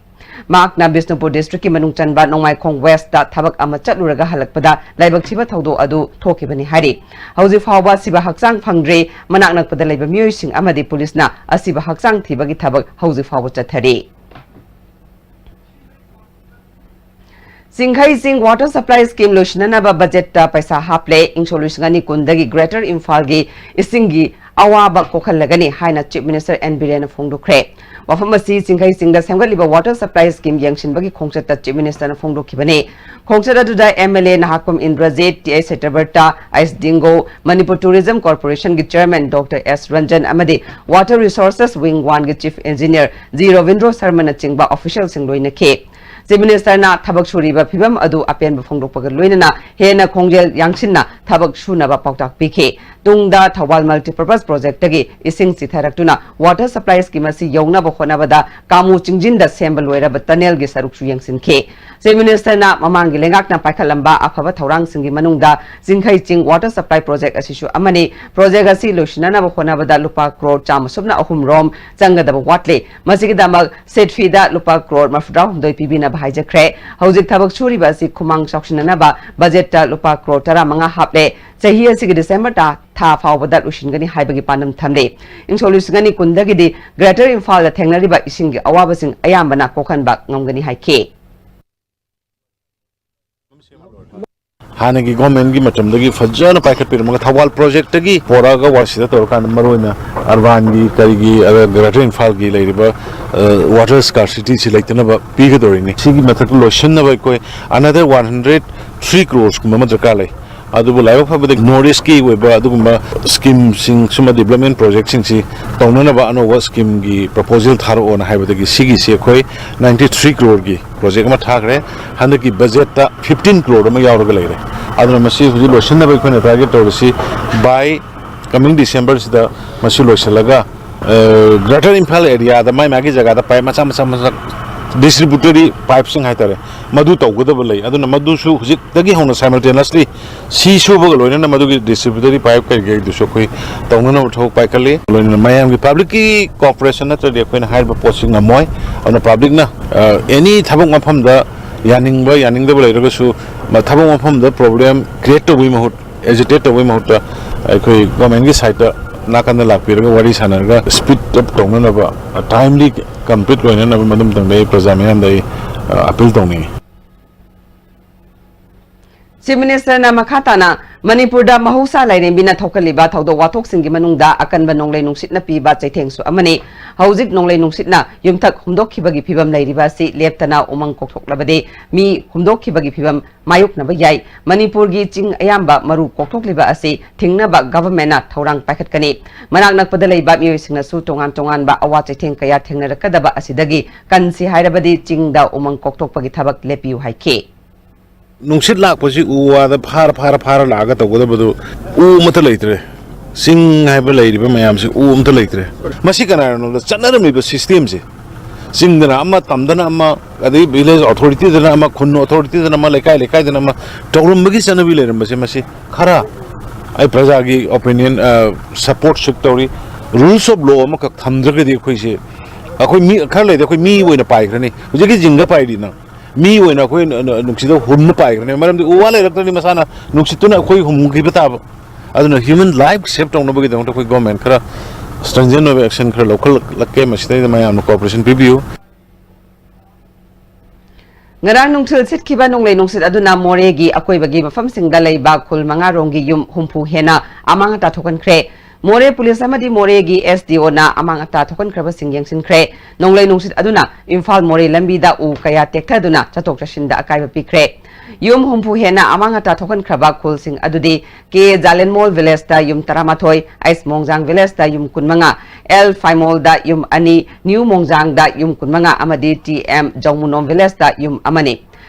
ꯃꯍꯥꯛꯅ ꯕꯤꯁꯅꯨꯄꯨꯔ ꯗꯤꯁꯇ꯭ꯔꯤꯛꯀꯤ ꯃꯅꯨꯡ ꯆꯟꯕ ꯅꯣꯡꯃꯥꯏꯈꯣꯡ ꯋꯦꯁꯇ ꯊꯕꯛ ꯑꯃ ꯆꯠꯂꯨꯔꯒ ꯍꯜꯂꯛꯄꯗ ꯂꯥꯏꯕꯛ ꯊꯤꯕ ꯊꯧꯗꯣꯛ ꯑꯗꯨ ꯊꯣꯛꯈꯤꯕꯅꯤ ꯍꯥꯏꯔꯤ꯫ ꯍꯧꯖꯤꯛ ꯐꯥꯎꯕ ꯑꯁꯤꯕ ꯍꯛꯆꯥꯡ ꯐꯪꯗ꯭ꯔꯤ꯫ ꯃꯅꯥꯛ ꯅꯛꯄꯗ ꯂꯩꯕ ꯃꯤꯑꯣꯏꯁꯤꯡ ꯑꯃꯗꯤ ꯄꯨꯂꯤꯁꯅ ꯑꯁꯤꯕ ꯍꯛꯆꯥꯡ ꯊꯤꯕꯒꯤ ꯊꯕꯛ ꯍꯧꯖꯤꯛ ꯐꯥꯎꯕ ꯆꯠꯊꯔꯤ꯫ ꯆꯤꯡꯈꯩ ꯆꯤꯡ ꯋꯥꯇꯔ ꯁꯄ꯭ꯂꯥꯏ ꯁ꯭ꯀꯤꯝ ꯂꯣꯏꯁꯤꯟꯅꯅꯕ ꯕꯖꯦꯠꯇ ꯄꯩꯁꯥ ꯍꯥꯞꯂꯦ꯫ ꯏꯪ ꯁꯣꯛ ꯂꯤꯁꯤꯡ ꯑꯅꯤ ꯀꯨꯟꯗꯒꯤ ꯒ꯭ꯔꯦꯇꯔ ꯏꯝꯐꯥꯜꯒꯤ ꯏꯁꯤꯡꯒꯤ ꯑꯋꯥꯕ ꯀꯣꯛꯍꯜꯂꯒꯅꯤ ꯍꯥꯏꯅ ꯆꯤꯐ ꯃꯤꯅꯤꯁꯇꯔ ꯑꯦꯟ ꯕꯤꯔꯦꯟꯅ ꯐꯣꯡꯗꯣꯛꯈ꯭ꯔꯦ꯫ ꯋꯥꯐꯝ ꯑꯁꯤ ꯆꯤꯡꯈꯩ ꯆꯤꯡꯗ ꯁꯦꯝꯒꯠꯂꯤꯕ ꯋꯥꯇꯔ ꯁꯄ꯭ꯂꯥꯏ ꯁ꯭ꯀꯤꯝ ꯌꯦꯡꯁꯤꯟꯕꯒꯤ ꯈꯣꯡꯆꯠꯇ ꯆꯤꯐ ꯃꯤꯅꯤꯁꯇꯔꯅ ꯐꯣꯡꯗꯣꯛꯈꯤꯕꯅꯤ꯫ ꯈꯣꯡꯆꯠ ꯑꯗꯨꯗ ꯑꯦꯝ ꯑꯦꯜ ꯑꯦ ꯅꯍꯥꯛꯄꯝ Indrajit, T H Satyabrata, H Dingo, Manipur tourism ꯀꯣꯔꯄꯣꯔꯦꯁꯟꯒꯤ ꯆꯤꯌꯔꯃꯦꯟ ꯗꯣꯛꯇꯔ ꯑꯦꯁ ꯔꯟꯖꯟ ꯑꯃꯗꯤ ꯋꯥꯇꯔ ꯔꯤꯁꯣꯔꯁꯦꯁ ꯋꯤꯡ ꯋꯥꯟꯒꯤ ꯆꯤꯐ ꯏꯟꯖꯤꯅꯤꯌꯔ ꯖꯤ ꯔꯣꯕꯤꯟꯗ꯭ꯔꯣ ꯁꯔꯃꯅꯆꯤꯡꯕ ꯑꯣꯐꯤꯁꯤꯌꯦꯜꯁꯤꯡ ꯂꯣꯏꯅꯈꯤ꯫ ꯆꯤꯐ ꯃꯤꯅꯤꯁꯇꯔꯅ ꯊꯕꯛ ꯁꯨꯔꯤꯕ ꯐꯤꯕꯝ ꯑꯗꯨ ꯑꯄꯦꯟꯕ ꯐꯣꯡꯗꯣꯛꯄꯒ ꯂꯣꯏꯅꯅ ꯍꯦꯟꯅ ꯈꯣꯡꯖꯦꯜ ꯌꯥꯡꯁꯤꯟꯅ ꯊꯕꯛ ꯁꯨꯅꯕ ꯄꯥꯎꯇꯥꯛ ꯄꯤꯈꯤ꯫ ꯇꯨꯡꯗ ꯊꯧꯕꯥꯜ ꯃꯜꯇꯤꯄꯔꯄꯁ ꯄ꯭ꯔꯣꯖꯦꯛꯇꯒꯤ ꯏꯁꯤꯡ ꯆꯤꯊꯔꯛꯇꯨꯅ ꯋꯥꯇꯔ ꯁꯄ꯭ꯂꯥꯏ ꯁ꯭ꯀꯤꯝ ꯑꯁꯤ ꯌꯧꯅꯕ ꯍꯣꯠꯅꯕꯗ ꯀꯥꯃꯨ ꯆꯤꯡꯖꯤꯟꯗ ꯁꯦꯝꯕ ꯂꯣꯏꯔꯕ ꯇꯅꯦꯜꯒꯤ ꯁꯔꯨꯛꯁꯨ ꯌꯦꯡꯁꯤꯟꯈꯤ꯫ ꯆꯤꯐ ꯃꯤꯅꯤꯁꯇꯔꯅ ꯃꯃꯥꯡꯒꯤ ꯂꯩꯉꯥꯛꯅ ꯄꯥꯏꯈꯠꯂꯝꯕ ꯑꯐꯕ ꯊꯧꯔꯥꯡꯁꯤꯡꯒꯤ ꯃꯅꯨꯡꯗ ꯆꯤꯡꯈꯩ ꯆꯤꯡ ꯋꯥꯇꯔ ꯁꯄ꯭ꯂꯥꯏ ꯄ꯭ꯔꯣꯖꯦꯛ ꯑꯁꯤꯁꯨ ꯑꯃꯅꯤ꯫ ꯄ꯭ꯔꯣꯖꯦꯛ ꯑꯁꯤ ꯂꯣꯏꯁꯤꯟꯅꯅꯕ ꯍꯣꯠꯅꯕꯗ ꯂꯨꯄꯥ ꯀ꯭ꯔꯣꯔ ꯆꯥꯝꯃ ꯁꯨꯞꯅ ꯑꯍꯨꯝ ꯔꯣꯝ ꯆꯪꯒꯗꯕ ꯋꯥꯠꯂꯤ꯫ ꯃꯁꯤꯒꯤꯗꯃꯛ ꯁꯦꯠꯐꯤꯗ ꯂꯨꯄꯥ ꯀ꯭ꯔꯣꯔ ꯃꯔꯐꯨꯇꯔꯥꯍꯨꯝꯗꯣꯏ ꯄꯤꯕꯤꯅꯕ ꯍꯥꯏꯖꯈ꯭ꯔꯦ꯫ ꯍꯧꯖꯤꯛ ꯊꯕꯛ ꯁꯨꯔꯤꯕ ꯑꯁꯤ ꯈꯨꯃꯥꯡ ꯆꯥꯎꯁꯤꯟꯅꯅꯕ ꯕꯖꯦꯠꯇ ꯂꯨꯄꯥ ꯀ꯭ꯔꯣꯔ ꯇꯔꯥꯃꯉꯥ ꯍꯥꯞꯂꯦ꯫ ꯆꯍꯤ ꯑꯁꯤꯒꯤ ꯗꯤꯁꯦꯝꯕꯔ ꯇꯥ-, ꯊꯥ ꯐꯥꯎꯕꯗ ꯂꯣꯏꯁꯤꯟꯒꯅꯤ ꯍꯥꯏꯕꯒꯤ ꯄꯥꯟꯗꯝ ꯊꯝꯂꯤ꯫ ꯏꯪ ꯁꯣꯛ ꯂꯤꯁꯤꯡ ꯑꯅꯤ ꯀꯨꯟꯗꯒꯤꯗꯤ ꯒ꯭ꯔꯦꯇꯔ ꯏꯝꯐꯥꯜꯗ ꯊꯦꯡꯅꯔꯤꯕ ꯏꯁꯤꯡꯒꯤ ꯑꯋꯥꯕꯁꯤꯡ ꯑꯌꯥꯝꯕꯅ ꯀꯣꯛꯍꯟꯕ ꯉꯝꯒꯅꯤ ꯍꯥꯏꯈꯤ꯫ ꯍꯥꯟꯅꯒꯤ ꯒꯣꯔꯃꯦꯟꯒꯤ ꯃꯇꯝꯗꯒꯤ ꯐꯖꯅ ꯄꯥꯏꯈꯠꯄꯤꯔꯝꯃꯒ ꯊꯧꯕꯥꯜ ꯄ꯭ꯔꯣꯖꯦꯛꯇꯒꯤ ꯄꯣꯔꯛꯑꯒ ꯋꯥꯔꯁꯤꯗ ꯇꯧꯔꯀꯥꯟꯗ ꯃꯔꯨꯑꯣꯏꯅ ꯑꯔꯕꯥꯟꯒꯤ ꯀꯔꯤꯒꯤ ꯑꯗ ꯒ꯭ꯔꯦꯇꯔ ꯏꯝꯐꯥꯜꯒꯤ ꯂꯩꯔꯤꯕ, ꯑ, ꯋꯥꯇꯔ ꯁ꯭ꯀꯥꯔꯁꯤꯇꯤꯁꯤ ꯂꯩꯇꯅꯕ ꯄꯤꯒꯗꯧꯔꯤꯅꯤ꯫ ꯁꯤꯒꯤ ꯃꯊꯛꯇ ꯂꯣꯏꯁꯤꯟꯅꯕ ꯑꯩꯈꯣꯏ another one hundred three crores ꯀꯨꯝꯕ ꯑꯃ ꯗꯔꯀꯥꯔ ꯂꯩ꯫ ꯑꯗꯨꯕꯨ ꯂꯥꯏꯕꯛ ꯐꯕꯗ ꯅꯣꯔꯠ ꯏꯁꯀꯤ ꯑꯣꯏꯕ ꯑꯗꯨꯒꯨꯝꯕ ꯁ꯭ꯀꯤꯝꯁꯤꯡ, ꯁꯨꯝꯕ ꯗꯤꯕ꯭ꯂꯞꯃꯦꯟ ꯄ꯭ꯔꯣꯖꯦꯛꯁꯤꯡꯁꯤ ꯇꯧꯅꯅꯕ ꯑꯅꯧꯕ ꯁ꯭ꯀꯤꯝꯒꯤ ꯄ꯭ꯔꯄꯣꯖꯦꯜ ꯊꯥꯔꯛꯑꯣꯅ ꯍꯥꯏꯕꯗꯒꯤ ꯁꯤꯒꯤꯁꯤ ꯑꯩꯈꯣꯏ ꯅꯥꯏꯟꯇꯤ ꯊ꯭ꯔꯤ ꯀ꯭ꯔꯣꯔꯒꯤ ꯄ꯭ꯔꯣꯖꯦꯛ ꯑꯃ ꯊꯥꯈ꯭ꯔꯦ꯫ ꯍꯟꯗꯛꯀꯤ ꯕꯖꯦꯠꯇ ꯐꯤꯐꯇꯤꯟ ꯀ꯭ꯔꯣꯔ ꯑꯃ ꯌꯥꯎꯔꯒ ꯂꯩꯔꯦ꯫ ꯑꯗꯨꯅ ꯃꯁꯤ ꯍꯧꯖꯤꯛ ꯂꯣꯏꯁꯤꯟꯅꯕ ꯑꯩꯈꯣꯏꯅ ꯇꯥꯔꯒꯦꯠ ꯇꯧꯔꯤꯁꯤ by coming December ꯁꯤꯗ ꯃꯁꯤ ꯂꯣꯏꯁꯤꯜꯂꯒ, ꯑ, ꯒ꯭ꯔꯦꯇꯔ ꯏꯝꯐꯥꯜ ꯑꯦꯔꯤꯌꯥꯗ ꯃꯥꯏ ꯃꯥꯒꯤ ꯖꯒꯥꯗ ꯄꯥꯏꯞ ꯃꯆꯥ ꯃꯆꯥ ꯃꯆꯥ, ꯗꯤꯁꯇ꯭ꯔꯤꯕ꯭ꯌꯨꯇꯔꯤ ꯄꯥꯏꯞꯁꯤꯡ ꯍꯥꯏꯇꯥꯔꯦ, ꯃꯗꯨ ꯇꯧꯒꯗꯕ ꯂꯩ꯫ ꯑꯗꯨꯅ ꯃꯗꯨꯁꯨ ꯍꯧꯖꯤꯛꯇꯒꯤ ꯍꯧꯅ simultaneously ꯁꯤ ꯁꯨꯕꯒ ꯂꯣꯏꯅꯅ ꯃꯗꯨꯒꯤ ꯗꯤꯁꯇ꯭ꯔꯤꯕ꯭ꯌꯨꯇꯔꯤ ꯄꯥꯏꯞ ꯀꯔꯤ ꯀꯔꯤꯗꯨꯁꯨ ꯑꯩꯈꯣꯏ ꯇꯧꯅꯅꯕ ꯊꯕꯛ ꯄꯥꯏꯈꯠꯂꯤ꯫ ꯂꯣꯏꯅꯅ ꯃꯌꯥꯝꯒꯤ ꯄꯕ꯭ꯂꯤꯛꯀꯤ ꯀꯣꯑꯣꯄꯔꯦꯁꯟ ꯅꯠꯇ꯭ꯔꯗꯤ ꯑꯩꯈꯣꯏꯅ ꯍꯥꯏꯔꯤꯕ ꯄꯣꯠꯁꯤ ꯉꯝꯃꯣꯏ꯫ ꯑꯗꯨꯅ ꯄꯕ꯭ꯂꯤꯛꯅ, ꯑ, ꯑꯦꯅꯤ ꯊꯕꯛ ꯃꯐꯝꯗ ꯌꯥꯅꯤꯡꯕ ꯌꯥꯅꯤꯡꯗꯕ ꯂꯩꯔꯒꯁꯨ, ꯃ-, ꯊꯕꯛ ꯃꯐꯝꯗ ꯄ꯭ꯔꯣꯕ꯭ꯂꯦꯝ ꯀ꯭ꯔꯤꯌꯦꯠ ꯇꯧꯕꯒꯤ ꯃꯍꯨꯠ, ꯑꯦꯖꯤꯇꯦꯠ ꯇꯧꯕꯒꯤ ꯃꯍꯨꯠꯇ ꯑꯩꯈꯣꯏ ꯒꯣꯔꯃꯦꯟꯒꯤ ꯁꯥꯏꯠꯇ ꯅꯥꯀꯟꯗ ꯂꯥꯛꯄꯤꯔꯒ ꯋꯥꯔꯤ ꯁꯥꯟꯅꯔꯒ ꯁ꯭ꯄꯤꯗ ꯑꯞ ꯇꯧꯅꯅꯕ, ꯇꯥꯏꯝꯂꯤ ꯀꯝꯄ꯭ꯂꯤꯠ ꯑꯣꯏꯅꯅꯕ ꯃꯗꯨꯝꯇꯪꯗ ꯑꯩ ꯄ꯭ꯔꯖꯥ ꯃꯌꯥꯝꯗ ꯑꯩ, ꯑ, ꯑꯄꯤꯜ ꯇꯧꯅꯤꯡꯉꯤ꯫ ꯆꯤꯐ ꯃꯤꯅꯤꯁꯇꯔꯅ ꯃꯈꯥ ꯇꯥꯅ ꯃꯅꯤꯄꯨꯔꯗ ꯃꯍꯧꯁꯥ ꯂꯥꯏꯔꯦꯝꯕꯤꯅ ꯊꯣꯛꯍꯜꯂꯤꯕ ꯊꯧꯗꯣꯛ ꯋꯥꯊꯣꯛꯁꯤꯡꯒꯤ ꯃꯅꯨꯡꯗ ꯑꯀꯟꯕ ꯅꯣꯡꯂꯩ ꯅꯨꯡꯁꯤꯠꯅ ꯄꯤꯕ ꯆꯩꯊꯦꯡꯁꯨ ꯑꯃꯅꯤ꯫ ꯍꯧꯖꯤꯛ ꯅꯣꯡꯂꯩ ꯅꯨꯡꯁꯤꯠꯅ ꯌꯨꯝꯊꯛ ꯍꯨꯝꯗꯣꯛꯈꯤꯕꯒꯤ ꯐꯤꯕꯝ ꯂꯩꯔꯤꯕ ꯑꯁꯤ ꯂꯦꯞꯇꯅ ꯎꯃꯪ ꯀꯣꯛꯊꯣꯛꯂꯕꯗꯤ ꯃꯤ ꯍꯨꯝꯗꯣꯛꯈꯤꯕꯒꯤ ꯐꯤꯕꯝ ꯃꯥꯌꯣꯛꯅꯕ ꯌꯥꯏ꯫ ꯃꯅꯤꯄꯨꯔꯒꯤ ꯆꯤꯡ ꯑꯌꯥꯝꯕ ꯃꯔꯨ ꯀꯣꯛꯊꯣꯛꯂꯤꯕ ꯑꯁꯤ ꯊꯤꯡꯅꯕ ꯒꯚꯔꯟꯃꯦꯟꯠꯅ ꯊꯧꯔꯥꯡ ꯄꯥꯏꯈꯠꯀꯅꯤ꯫ ꯃꯅꯥꯛ ꯅꯛꯄꯗ ꯂꯩꯕ ꯃꯤꯑꯣꯏꯁꯤꯡꯅꯁꯨ ꯇꯣꯉꯥꯟ ꯇꯣꯉꯥꯟꯕ ꯑꯋꯥ ꯆꯩꯊꯦꯡ ꯀꯌꯥ ꯊꯦꯡꯅꯔꯛꯀꯗꯕ ꯑꯁꯤꯗꯒꯤ ꯀꯟꯁꯤ ꯍꯥꯏꯔꯕꯗꯤ ꯆꯤꯡꯗ ꯎꯃꯪ ꯀꯣꯛꯊꯣꯛꯄꯒꯤ ꯊꯕꯛ ꯂꯦꯞꯄꯤꯌꯨ ꯍꯥꯏꯈꯤ꯫ ꯅꯨꯡꯁꯤꯠ ꯂꯥꯛꯄꯁꯤ ꯎ ꯋꯥꯗ ꯐꯥꯔ ꯐꯥꯔ ꯐꯥꯔ ꯂꯥꯛꯑꯒ ꯇꯧꯒꯗꯕꯗꯨ ꯎ ꯑꯃꯠꯇ ꯂꯩꯇ꯭ꯔꯦ꯫ ꯆꯤꯡ ꯍꯥꯏꯕ ꯂꯩꯔꯤꯕ ꯃꯌꯥꯝꯁꯤ ꯎ ꯑꯃꯠꯇ ꯂꯩꯇ꯭ꯔꯦ꯫ ꯃꯁꯤ ꯀꯅꯥꯅꯣꯗ ꯆꯠꯅꯔꯝꯃꯤꯕ ꯁꯤꯁꯇꯦꯝꯁꯦ, ꯆꯤꯡꯗꯅ ꯑꯃ, ꯇꯝꯗꯅ ꯑꯃ, ꯑꯗꯩ ꯚꯤꯂꯦꯖ ꯑꯣꯊꯣꯔꯤꯇꯤꯗꯅ ꯑꯃ, ꯈꯨꯟ ꯑꯣꯊꯣꯔꯤꯇꯤꯗꯅ ꯑꯃ, ꯂꯩꯀꯥꯏ ꯂꯩꯀꯥꯏꯗꯅ ꯑꯃ ꯇꯧꯔꯝꯕꯒꯤ ꯆꯠꯅꯕꯤ ꯂꯩꯔꯝꯕꯁꯦ, ꯃꯁꯤ ꯈꯔ ꯑꯩ ꯄ꯭ꯔꯖꯥꯒꯤ ꯑꯣꯄꯤꯅꯤꯌꯟ, ꯑ, ꯁꯄꯣꯔꯠ ꯁꯤꯛ ꯇꯧꯔꯤ꯫ ꯔꯨꯜꯁ ꯑꯣꯐ ꯂꯣ ꯑꯃꯈꯛ ꯊꯝꯗ꯭ꯔꯒꯗꯤ ꯑꯩꯈꯣꯏꯁꯦ, ꯑꯩꯈꯣꯏ ꯃꯤ ꯈꯔ ꯂꯩꯔꯗꯤ ꯑꯩꯈꯣꯏ ꯃꯤ ꯑꯣꯏꯅ ꯄꯥꯏꯈ꯭ꯔꯅꯤ꯫ ꯍꯧꯖꯤꯛꯀꯤ ꯖꯤꯡꯒ ꯄꯥꯏꯔꯤ ꯅꯪ꯫ ꯃꯤ ꯑꯣꯏꯅ ꯑꯩꯈꯣꯏ ꯅ-, ꯅ-, ꯅꯨꯡꯁꯤꯠꯇ ꯍꯨꯝꯅ ꯄꯥꯏꯈ꯭ꯔꯅꯤ, ꯃꯔꯝꯗꯤ ꯎ ꯋꯥ ꯂꯩꯔꯛꯇ꯭ꯔꯗꯤ ꯃꯁꯥꯅ ꯅꯨꯡꯁꯤꯠꯇꯨꯅ ꯑꯩꯈꯣꯏ ꯍꯨꯝꯈꯤꯕ ꯇꯥꯕ꯫ ꯑꯗꯨꯅ ꯍ꯭ꯌꯨꯃꯦꯟ ꯂꯥꯏꯐ ꯁꯦꯚ ꯇꯧꯅꯕꯒꯤꯗꯃꯛꯇ ꯑꯩꯈꯣꯏ ꯒꯣꯔꯃꯦꯟ ꯈꯔ ꯁ꯭ꯇ꯭ꯔꯤꯟꯖꯦꯟ ꯑꯣꯏꯕ ꯑꯦꯛꯁꯟ ꯈꯔ ꯂꯧꯈꯠꯂꯛꯀꯦ, ꯃꯁꯤꯗꯩꯗ ꯃꯌꯥꯝꯅ ꯀꯣꯑꯣꯄꯔꯦꯁꯟ ꯄꯤꯕꯤꯌꯨ꯫ ꯉꯔꯥꯡ ꯅꯨꯡꯊꯤꯜ ꯁꯤꯠꯈꯤꯕ ꯅꯣꯡꯂꯩ ꯅꯨꯡꯁꯤꯠ ꯑꯗꯨꯅ ꯃꯣꯔꯦꯒꯤ ꯑꯀꯣꯏꯕꯒꯤ ꯃꯐꯝꯁꯤꯡꯗ ꯂꯩꯕ ꯈꯨꯜ ꯃꯉꯥꯔꯣꯝꯒꯤ ꯌꯨꯝ ꯍꯨꯝꯐꯨ ꯍꯦꯟꯅ ꯑꯃꯥꯡ ꯑꯇꯥ ꯊꯣꯛꯍꯟꯈ꯭ꯔꯦ꯫ ꯃꯣꯔꯦ ꯄꯨꯂꯤꯁ ꯑꯃꯗꯤ ꯃꯣꯔꯦꯒꯤ ꯑꯦꯁ ꯗꯤ ꯑꯣꯅ ꯑꯃꯥꯡ ꯑꯇꯥ ꯊꯣꯛꯍꯟꯈ꯭ꯔꯕꯁꯤꯡ ꯌꯦꯡꯁꯤꯟꯈ꯭ꯔꯦ꯫ ꯅꯣꯡꯂꯩ ꯅꯨꯡꯁꯤꯠ ꯑꯗꯨꯅ ꯏꯝꯐꯥꯜ ꯃꯣꯔꯦ ꯂꯝꯕꯤꯗ ꯎ ꯀꯌꯥ ꯇꯦꯛꯊꯗꯨꯅ ꯆꯠꯊꯣꯛ ꯆꯠꯁꯤꯟꯗ ꯑꯀꯥꯏꯕ ꯄꯤꯈ꯭ꯔꯦ꯫ ꯌꯨꯝ ꯍꯨꯝꯐꯨ ꯍꯦꯟꯅ ꯑꯃꯥꯡ ꯑꯇꯥ ꯊꯣꯛꯍꯟꯈ꯭ꯔꯕ ꯈꯨꯜꯁꯤꯡ ꯑꯗꯨꯗꯤ ꯀꯦ ꯖꯥꯂꯦꯟꯃꯣꯜ ꯚꯤꯂꯦꯖꯇ ꯌꯨꯝ ꯇꯔꯥꯃꯥꯊꯣꯏ, ꯑꯩꯁ ꯃꯣꯡꯖꯥꯡ ꯚꯤꯂꯦꯖꯇ ꯌꯨꯝ ꯀꯨꯟꯃꯉꯥ, ꯑꯦꯜ ꯐꯥꯏꯃꯣꯜꯗ ꯌꯨꯝ ꯑꯅꯤ, ꯅ꯭ꯌꯨ ꯃꯣꯡꯖꯥꯡꯗ ꯌꯨꯝ ꯀꯨꯟꯃꯉꯥ ꯑꯃꯗꯤ ꯇꯤ ꯑꯦꯝ ꯖꯧꯃꯨꯅꯣꯝ ꯚꯤꯂꯦꯖꯇ ꯌꯨꯝ ꯑꯃꯅꯤ꯫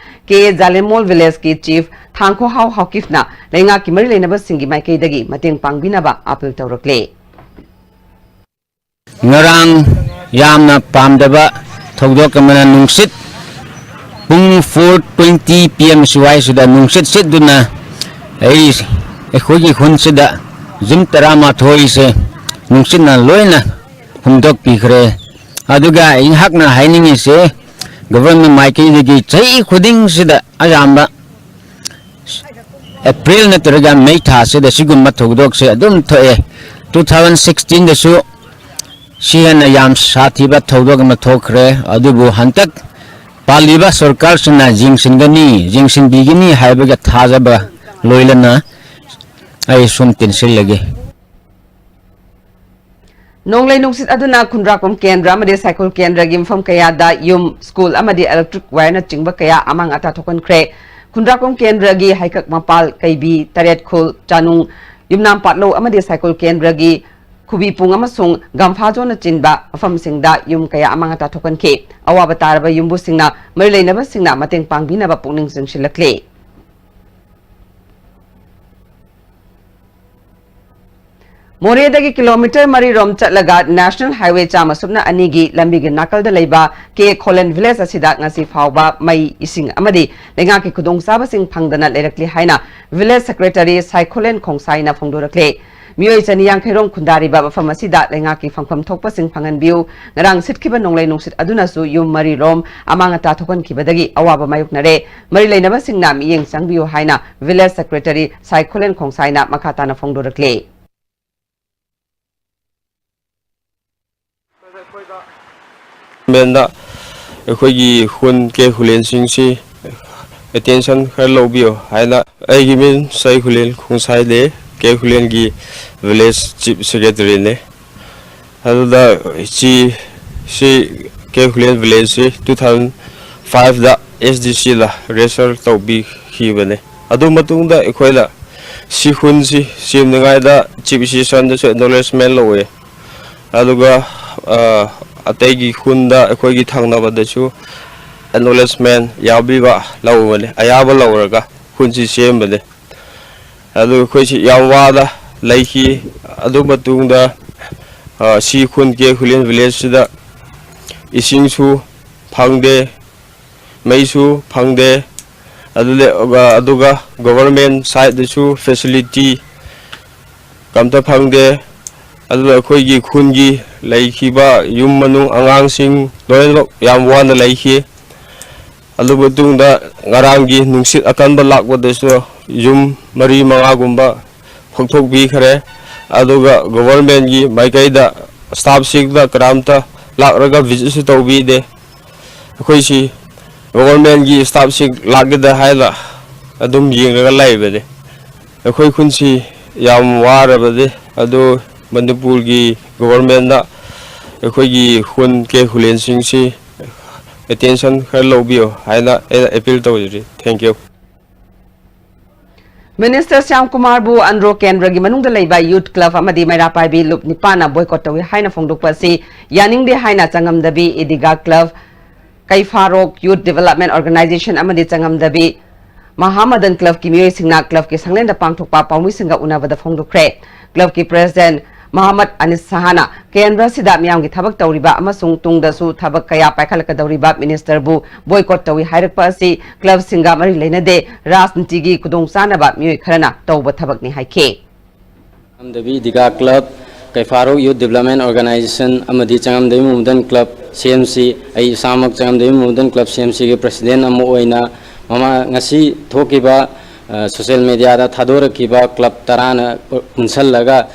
ꯀꯦ ꯖꯥꯂꯦꯟꯃꯣꯜ ꯚꯤꯂꯦꯖꯀꯤ ꯆꯤꯐ ꯊꯥꯡꯈꯣꯍꯥꯎ ꯍꯥꯎꯀꯤꯐꯅ ꯂꯩꯉꯥꯛꯀꯤ ꯃꯔꯤ ꯂꯩꯅꯕꯁꯤꯡꯒꯤ ꯃꯥꯏꯀꯩꯗꯒꯤ ꯃꯇꯦꯡ ꯄꯥꯡꯕꯤꯅꯕ ꯑꯥꯄꯤꯜ ꯇꯧꯔꯛꯂꯦ꯫ ꯉꯔꯥꯡ ꯌꯥꯝꯅ ꯄꯥꯝꯗꯕ ꯊꯧꯗꯣꯛ ꯑꯃꯅ ꯅꯨꯡꯁꯤꯠ ꯄꯨꯡ four twenty P M ꯁ꯭ꯋꯥꯏꯁꯤꯗ ꯅꯨꯡꯁꯤꯠ ꯁꯤꯠꯇꯨꯅ ꯑꯩ, ꯑꯩꯈꯣꯏꯒꯤ ꯈꯨꯟꯁꯤꯗ ꯌꯨꯝ ꯇꯔꯥꯃꯥꯊꯣꯏꯁꯦ ꯅꯨꯡꯁꯤꯠꯅ ꯂꯣꯏꯅ ꯍꯨꯝꯗꯣꯛꯄꯤꯈ꯭ꯔꯦ꯫ ꯑꯗꯨꯒ ꯑꯩꯍꯥꯛꯅ ꯍꯥꯏꯅꯤꯡꯉꯤꯁꯦ, ꯒꯚꯔꯟꯃꯦꯟ ꯃꯥꯏꯀꯩꯗꯒꯤ ꯆꯍꯤ ꯈꯨꯗꯤꯡꯁꯤꯗ ꯑꯌꯥꯝꯕ ꯑꯦꯄ꯭ꯔꯤꯜ ꯅꯠꯇ꯭ꯔꯒ ꯃꯦ ꯊꯥꯁꯤꯗ ꯁꯤꯒꯨꯝꯕ ꯊꯧꯗꯣꯛꯁꯦ ꯑꯗꯨꯝ ꯊꯣꯛꯑꯦ꯫ Two thousand sixteen ꯗꯁꯨ ꯁꯤ ꯍꯦꯟꯅ ꯌꯥꯝ ꯁꯥꯊꯤꯕ ꯊꯧꯗꯣꯛ ꯑꯃ ꯊꯣꯛꯈ꯭ꯔꯦ꯫ ꯑꯗꯨꯕꯨ ꯍꯟꯗꯛ ꯄꯥꯜꯂꯤꯕ ꯁꯔꯀꯥꯔꯁꯤꯅ ꯌꯦꯡꯁꯤꯟꯒꯅꯤ, ꯌꯦꯡꯁꯤꯟꯕꯤꯒꯅꯤ ꯍꯥꯏꯕꯒꯤ ꯊꯥꯖꯕ ꯂꯣꯏꯅꯅ ꯑꯩ ꯁꯨꯝ ꯇꯦꯟꯁꯤꯜꯂꯒꯦ꯫ ꯅꯣꯡꯂꯩ ꯅꯨꯡꯁꯤꯠ ꯑꯗꯨꯅ ꯈꯨꯟꯗ꯭ꯔꯥꯛꯄꯝ ꯀꯦꯟꯗ꯭ꯔ ꯑꯃꯗꯤ ꯁꯥꯏꯈꯨꯜ ꯀꯦꯟꯗ꯭ꯔꯒꯤ ꯃꯐꯝ ꯀꯌꯥꯗ ꯌꯨꯝ, ꯁ꯭ꯀꯨꯜ ꯑꯃꯗꯤ ꯏꯂꯦꯛꯇ꯭ꯔꯤꯛ ꯋꯥꯌꯔꯅꯆꯤꯡꯕ ꯀꯌꯥ ꯑꯃꯥꯡ ꯑꯇꯥ ꯊꯣꯛꯍꯟꯈ꯭ꯔꯦ꯫ ꯈꯨꯟꯗ꯭ꯔꯥꯛꯄꯝ ꯀꯦꯟꯗ꯭ꯔꯒꯤ ꯍꯩꯀꯛ ꯃꯄꯥꯜ, ꯀꯩꯕꯤ, ꯇꯔꯦꯠꯈꯨꯜ, ꯆꯥꯅꯨꯡ, ꯌꯨꯝꯅꯥꯝ ꯄꯥꯠꯂꯧ ꯑꯃꯗꯤ ꯁꯥꯏꯈꯨꯜ ꯀꯦꯟꯗ꯭ꯔꯒꯤ ꯈꯨꯕꯤꯄꯨꯡ ꯑꯃꯁꯨꯡ ꯒꯝꯐꯥꯖꯣꯅꯆꯤꯡꯕ ꯃꯐꯝꯁꯤꯡꯗ ꯌꯨꯝ ꯀꯌꯥ ꯑꯃꯥꯡ ꯑꯇꯥ ꯊꯣꯛꯍꯟꯈꯤ꯫ ꯑꯋꯥꯕ ꯇꯥꯔꯕ ꯌꯨꯝꯕꯨꯁꯤꯡꯅ ꯃꯔꯤ ꯂꯩꯅꯕꯁꯤꯡꯅ ꯃꯇꯦꯡ ꯄꯥꯡꯕꯤꯅꯕ ꯄꯨꯛꯅꯤꯡ ꯆꯤꯡꯁꯤꯜꯂꯛꯂꯤ꯫ ꯃꯣꯔꯦꯗꯒꯤ ꯀꯤꯂꯣꯃꯤꯇꯔ ꯃꯔꯤꯔꯣꯝ ꯆꯠꯂꯒ ꯅꯦꯁꯅꯦꯜ ꯍꯥꯏꯋꯦ ꯆꯥꯝꯃ ꯁꯨꯞꯅ ꯑꯅꯤꯒꯤ ꯂꯝꯕꯤꯒꯤ ꯅꯥꯀꯜꯗ ꯂꯩꯕ ꯀꯦ ꯈꯣꯂꯦꯟ ꯚꯤꯂꯦꯖ ꯑꯁꯤꯗ ꯉꯁꯤ ꯐꯥꯎꯕ ꯃꯩ, ꯏꯁꯤꯡ ꯑꯃꯗꯤ ꯂꯩꯉꯥꯛꯀꯤ ꯈꯨꯗꯣꯡꯆꯥꯕꯁꯤꯡ ꯐꯪꯗꯅ ꯂꯩꯔꯛꯂꯤ ꯍꯥꯏꯅ ꯚꯤꯂꯦꯖ ꯁꯦꯀ꯭ꯔꯦꯇꯔꯤ ꯁꯥꯏꯈꯣꯂꯦꯟ ꯈꯣꯡꯁꯥꯏꯅ ꯐꯣꯡꯗꯣꯔꯛꯂꯦ꯫ ꯃꯤꯑꯣꯏ ꯆꯅꯤ ꯌꯥꯡꯈꯩ ꯔꯣꯝ ꯈꯨꯟꯗꯥꯔꯤꯕ ꯃꯐꯝ ꯑꯁꯤꯗ ꯂꯩꯉꯥꯛꯀꯤ ꯐꯪꯐꯝ ꯊꯣꯛꯄꯁꯤꯡ ꯐꯪꯍꯟꯕꯤꯌꯨ꯫ ꯉꯔꯥꯡ ꯁꯤꯠꯈꯤꯕ ꯅꯣꯡꯂꯩ ꯅꯨꯡꯁꯤꯠ ꯑꯗꯨꯅꯁꯨ ꯌꯨꯝ ꯃꯔꯤ ꯔꯣꯝ ꯑꯃꯥꯡ ꯑꯇꯥ ꯊꯣꯛꯍꯟꯈꯤꯕꯗꯒꯤ ꯑꯋꯥꯕ ꯃꯥꯌꯣꯛꯅꯔꯦ꯫ ꯃꯔꯤ ꯂꯩꯅꯕꯁꯤꯡꯅ ꯃꯤꯠꯌꯦꯡ ꯆꯪꯕꯤꯌꯨ ꯍꯥꯏꯅ ꯚꯤꯂꯦꯖ ꯁꯦꯀ꯭ꯔꯦꯇꯔꯤ ꯁꯥꯏꯈꯣꯂꯦꯟ ꯈꯣꯡꯁꯥꯏꯅ ꯃꯈꯥ ꯇꯥꯅ ꯐꯣꯡꯗꯣꯔꯛꯂꯤ꯫ ꯒꯚꯔꯟꯃꯦꯟꯗ ꯑꯩꯈꯣꯏꯒꯤ ꯈꯨꯟ ꯀꯦ ꯈꯨꯂꯦꯟꯁꯤꯡꯁꯤ ꯑꯦꯇꯦꯟꯁꯟ ꯈꯔ ꯂꯧꯕꯤꯌꯨ ꯍꯥꯏꯅ꯫ ꯑꯩꯒꯤ ꯃꯤꯡ ꯁꯩ ꯈꯨꯂꯦꯟ ꯈꯣꯡꯁꯥꯏ ꯂꯩ, ꯀꯦ ꯈꯨꯂꯦꯟꯒꯤ ꯚꯤꯂꯦꯖ ꯆꯤꯐ ꯁꯦꯀ꯭ꯔꯦꯇꯔꯤꯅꯦ꯫ ꯑꯗꯨꯗ ꯁꯤ, ꯁꯤ ꯀꯦ ꯈꯨꯂꯦꯟ ꯚꯤꯂꯦꯖꯁꯤ two thousand ꯐꯥꯏꯚꯇ ꯑꯦꯁ ꯗꯤ ꯁꯤꯗ ꯔꯦꯖꯤꯁꯇꯔ ꯇꯧꯕꯤꯈꯤꯕꯅꯦ꯫ ꯑꯗꯨ ꯃꯇꯨꯡꯗ ꯑꯩꯈꯣꯏꯅ ꯁꯤ ꯈꯨꯟꯁꯤ ꯁꯦꯝꯅꯤꯡꯉꯥꯏꯗ ꯆꯤꯐ ꯑꯦꯁꯤꯁꯇꯦꯟꯗꯁꯨ ꯑꯦꯛꯅꯣꯂꯦꯖꯃꯦꯟ ꯂꯧꯋꯦ꯫ ꯑꯗꯨꯒ ꯑ, ꯑꯇꯩꯒꯤ ꯈꯨꯟꯗ, ꯑꯩꯈꯣꯏꯒꯤ ꯊꯪꯅꯕꯗꯁꯨ ꯑꯦꯛꯅꯣꯂꯦꯖꯃꯦꯟ ꯌꯥꯕꯤꯕ ꯂꯧꯕꯅꯦ, ꯑꯌꯥꯕ ꯂꯧꯔꯒ ꯈꯨꯟꯁꯤ ꯁꯦꯝꯕꯅꯦ꯫ ꯑꯗꯨ ꯑꯩꯈꯣꯏꯁꯤ ꯌꯥꯝ ꯋꯥꯅ ꯂꯩꯈꯤ꯫ ꯑꯗꯨ ꯃꯇꯨꯡꯗ ꯑ, ꯁꯤ ꯈꯨꯟ ꯀꯦ ꯈꯨꯂꯦꯟ ꯚꯤꯂꯦꯖꯁꯤꯗ ꯏꯁꯤꯡꯁꯨ ꯐꯪꯗꯦ, ꯃꯩꯁꯨ ꯐꯪꯗꯦ꯫ ꯑꯗꯨꯗ ꯑꯗꯨꯒ ꯒꯣꯚꯔꯃꯦꯟ ꯁꯥꯏꯠꯇꯁꯨ ꯐꯦꯁꯤꯂꯤꯇꯤ ꯀꯝꯇ ꯐꯪꯗꯦ꯫ ꯑꯗꯨꯅ ꯑꯩꯈꯣꯏꯒꯤ ꯈꯨꯟꯒꯤ ꯂꯩꯈꯤꯕ ꯌꯨꯝ ꯃꯅꯨꯡ ꯑꯉꯥꯡꯁꯤꯡ ꯂꯣꯏꯅꯃꯛ ꯌꯥꯝ ꯋꯥꯅ ꯂꯩꯈꯤ꯫ ꯑꯗꯨ ꯃꯇꯨꯡꯗ ꯉꯔꯥꯡꯒꯤ ꯅꯨꯡꯁꯤꯠ ꯑꯀꯟꯕ ꯂꯥꯛꯄꯗꯁꯨ ꯌꯨꯝ ꯃꯔꯤ ꯃꯉꯥꯒꯨꯝꯕ ꯐꯛꯊꯣꯛꯄꯤꯈ꯭ꯔꯦ꯫ ꯑꯗꯨꯒ ꯒꯣꯚꯔꯃꯦꯟꯒꯤ ꯃꯥꯏꯀꯩꯗ ꯁ꯭ꯇꯥꯐꯁꯤꯡꯅ ꯀꯅꯥꯝꯇ ꯂꯥꯛꯂꯒ ꯚꯤꯖꯤꯠꯁꯨ ꯇꯧꯕꯤꯗꯦ꯫ ꯑꯩꯈꯣꯏꯁꯤ ꯒꯣꯚꯔꯃꯦꯟꯒꯤ ꯁ꯭ꯇꯥꯐꯁꯤꯡ ꯂꯥꯛꯀꯗ ꯍꯥꯏꯅ ꯑꯗꯨꯝ ꯌꯦꯡꯂꯒ ꯂꯩꯕꯅꯤ꯫ ꯑꯩꯈꯣꯏ ꯈꯨꯟꯁꯤ ꯌꯥꯝ ꯋꯥꯔꯕꯗꯤ, ꯑꯗꯨ ꯃꯅꯤꯄꯨꯔꯒꯤ ꯒꯣꯚꯔꯃꯦꯟꯅ ꯑꯩꯈꯣꯏꯒꯤ ꯈꯨꯟ ꯀꯦ ꯈꯨꯂꯦꯟꯁꯤꯡꯁꯤ ꯑꯦꯇꯦꯟꯁꯟ ꯈꯔ ꯂꯧꯕꯤꯌꯨ ꯍꯥꯏꯅ ꯑꯩꯅ ꯑꯦꯄꯤꯜ ꯇꯧꯖꯔꯤ꯫ Thank you꯫ ꯃꯤꯅꯤꯁꯇꯔ ꯁ꯭ꯌꯥꯝ ꯀꯨꯃꯥꯔꯕꯨ ꯑꯟꯗ꯭ꯔꯣ ꯀꯦꯟꯗ꯭ꯔꯒꯤ ꯃꯅꯨꯡꯗ ꯂꯩꯕ ꯌꯨꯠ ꯀ꯭ꯂꯕ ꯑꯃꯗꯤ ꯃꯩꯔꯥ ꯄꯥꯏꯕꯤ ꯂꯨꯞ ꯅꯤꯄꯥꯟꯅ ꯕꯣꯏꯀꯣꯠ ꯇꯧꯏ ꯍꯥꯏꯅ ꯐꯣꯡꯗꯣꯛꯄ ꯑꯁꯤ ꯌꯥꯅꯤꯡꯗꯦ ꯍꯥꯏꯅ ꯆꯉꯝꯗꯕꯤ ꯏꯗꯤꯒꯥ ꯀ꯭ꯂꯕ, ꯀꯩꯐꯥꯔꯣꯛ ꯌꯨꯠ ꯗꯤꯕꯦꯂꯞꯃꯦꯟ ꯑꯣꯔꯒꯅꯥꯏꯖꯦꯁꯟ ꯑꯃꯗꯤ ꯆꯉꯝꯗꯕꯤ ꯃꯍꯥꯃꯗꯟ ꯀ꯭ꯂꯕꯀꯤ ꯃꯤꯑꯣꯏꯁꯤꯡꯅ ꯀ꯭ꯂꯕꯀꯤ ꯁꯪꯂꯦꯟꯗ ꯄꯥꯡꯊꯣꯛꯄ ꯄꯥꯎꯃꯤꯁꯤꯡꯒ ꯎꯅꯕꯗ ꯐꯣꯡꯗꯣꯛꯈ꯭ꯔꯦ꯫ ꯀ꯭ꯂꯕꯀꯤ ꯄ꯭ꯔꯦꯁꯤꯗꯦꯟꯠ ꯃꯍꯃꯗ ꯑꯅꯤꯁ ꯁꯍꯥꯅ ꯀꯦꯟꯗ꯭ꯔ ꯑꯁꯤꯗ ꯃꯤꯌꯥꯝꯒꯤ ꯊꯕꯛ ꯇꯧꯔꯤꯕ ꯑꯃꯁꯨꯡ ꯇꯨꯡꯗꯁꯨ ꯊꯕꯛ ꯀꯌꯥ ꯄꯥꯏꯈꯠꯂꯛꯀꯗꯧꯔꯤꯕ ꯃꯤꯅꯤꯁꯇꯔꯕꯨ ꯕꯣꯏꯀꯣꯠ ꯇꯧꯏ ꯍꯥꯏꯔꯛꯄ ꯑꯁꯤ ꯀ꯭ꯂꯕꯁꯤꯡꯒ ꯃꯔꯤ ꯂꯩꯅꯗꯦ, ꯔꯥꯖꯅꯤꯇꯤꯒꯤ ꯈꯨꯗꯣꯡꯆꯥꯅꯕ ꯃꯤꯑꯣꯏ ꯈꯔꯅ ꯇꯧꯕ ꯊꯕꯛꯅꯤ ꯍꯥꯏꯈꯤ꯫ ꯆꯉꯝꯗꯕꯤ ꯗꯤꯒꯥ ꯀ꯭ꯂꯕ, ꯀꯩꯐꯥꯔꯣꯛ ꯌꯨꯠ ꯗꯤꯕꯦꯂꯞꯃꯦꯟ ꯑꯣꯔꯒꯅꯥꯏꯖꯦꯁꯟ ꯑꯃꯗꯤ ꯆꯉꯝꯗꯕꯤ ꯃꯨꯃꯨꯗꯟ ꯀ꯭ꯂꯕ, ꯁꯤ ꯑꯦꯝ ꯁꯤ, ꯑꯩ ꯏꯁꯥꯃꯛ ꯆꯉꯝꯗꯕꯤ ꯃꯨꯃꯨꯗꯟ ꯀ꯭ꯂꯕ, ꯁꯤ ꯑꯦꯝ ꯁꯤꯒꯤ ꯄ꯭ꯔꯁꯤꯗꯦꯟ ꯑꯃ ꯑꯣꯏꯅ ꯃꯃꯥ-, ꯉꯁꯤ ꯊꯣꯛꯈꯤꯕ, ꯑ, ꯁꯣꯁꯤꯌꯦꯜ ꯃꯦꯗꯤꯌꯥꯗ ꯊꯥꯗꯣꯔꯛꯈꯤꯕ ꯀ꯭ꯂꯕ ꯇꯔꯥꯅ ꯄꯨꯟꯁꯜꯂꯒ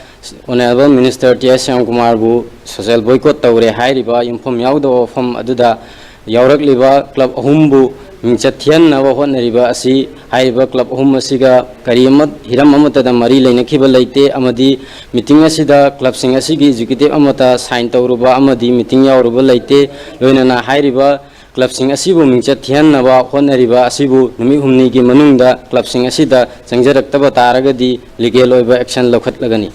ꯑꯣꯅꯔꯦꯕꯜ ꯃꯤꯅꯤꯁꯇꯔ ꯇꯤ ꯑꯦꯁ ꯁ꯭ꯌꯥꯝꯀꯨꯃꯥꯔꯕꯨ ꯁꯣꯁꯤꯌꯦꯜ ꯕꯣꯏꯀꯣꯠ ꯇꯧꯔꯦ ꯍꯥꯏꯔꯤꯕ ꯌꯨꯝꯐꯝ ꯌꯥꯎꯗꯕ ꯋꯥꯐꯝ ꯑꯗꯨꯗ ꯌꯥꯎꯔꯛꯂꯤꯕ ꯀ꯭ꯂꯕ ꯑꯍꯨꯝꯕꯨ ꯃꯤꯡꯆꯠ ꯊꯤꯍꯟꯅꯕ ꯍꯣꯠꯅꯔꯤꯕ ꯑꯁꯤ ꯍꯥꯏꯔꯤꯕ ꯀ꯭ꯂꯕ ꯑꯍꯨꯝ ꯑꯁꯤꯒ ꯀꯔꯤ ꯑꯃ, ꯍꯤꯔꯝ ꯑꯃꯠꯇꯗ ꯃꯔꯤ ꯂꯩꯅꯈꯤꯕ ꯂꯩꯇꯦ ꯑꯃꯗꯤ ꯃꯤꯇꯤꯡ ꯑꯁꯤꯗ ꯀ꯭ꯂꯕꯁꯤꯡ ꯑꯁꯤꯒꯤ ꯑꯦꯛꯖꯤꯀ꯭ꯌꯨꯇꯤꯕ ꯑꯃꯠꯇ ꯁꯥꯏꯟ ꯇꯧꯔꯨꯕ ꯑꯃꯗꯤ ꯃꯤꯇꯤꯡ ꯌꯥꯎꯔꯨꯕ ꯂꯩꯇꯦ꯫ ꯂꯣꯏꯅꯅ ꯍꯥꯏꯔꯤꯕ ꯀ꯭ꯂꯕꯁꯤꯡ ꯑꯁꯤꯕꯨ ꯃꯤꯡꯆꯠ ꯊꯤꯍꯟꯅꯕ ꯍꯣꯠꯅꯔꯤꯕ ꯑꯁꯤꯕꯨ ꯅꯨꯃꯤꯠ ꯍꯨꯝꯅꯤꯒꯤ ꯃꯅꯨꯡꯗ ꯀ꯭ꯂꯕꯁꯤꯡ ꯑꯁꯤꯗ ꯆꯪꯖꯔꯛꯇꯕ ꯇꯥꯔꯒꯗꯤ ꯂꯤꯒꯦꯜ ꯑꯣꯏꯕ ꯑꯦꯛꯁꯟ ꯂꯧꯈꯠꯂꯒꯅꯤ꯫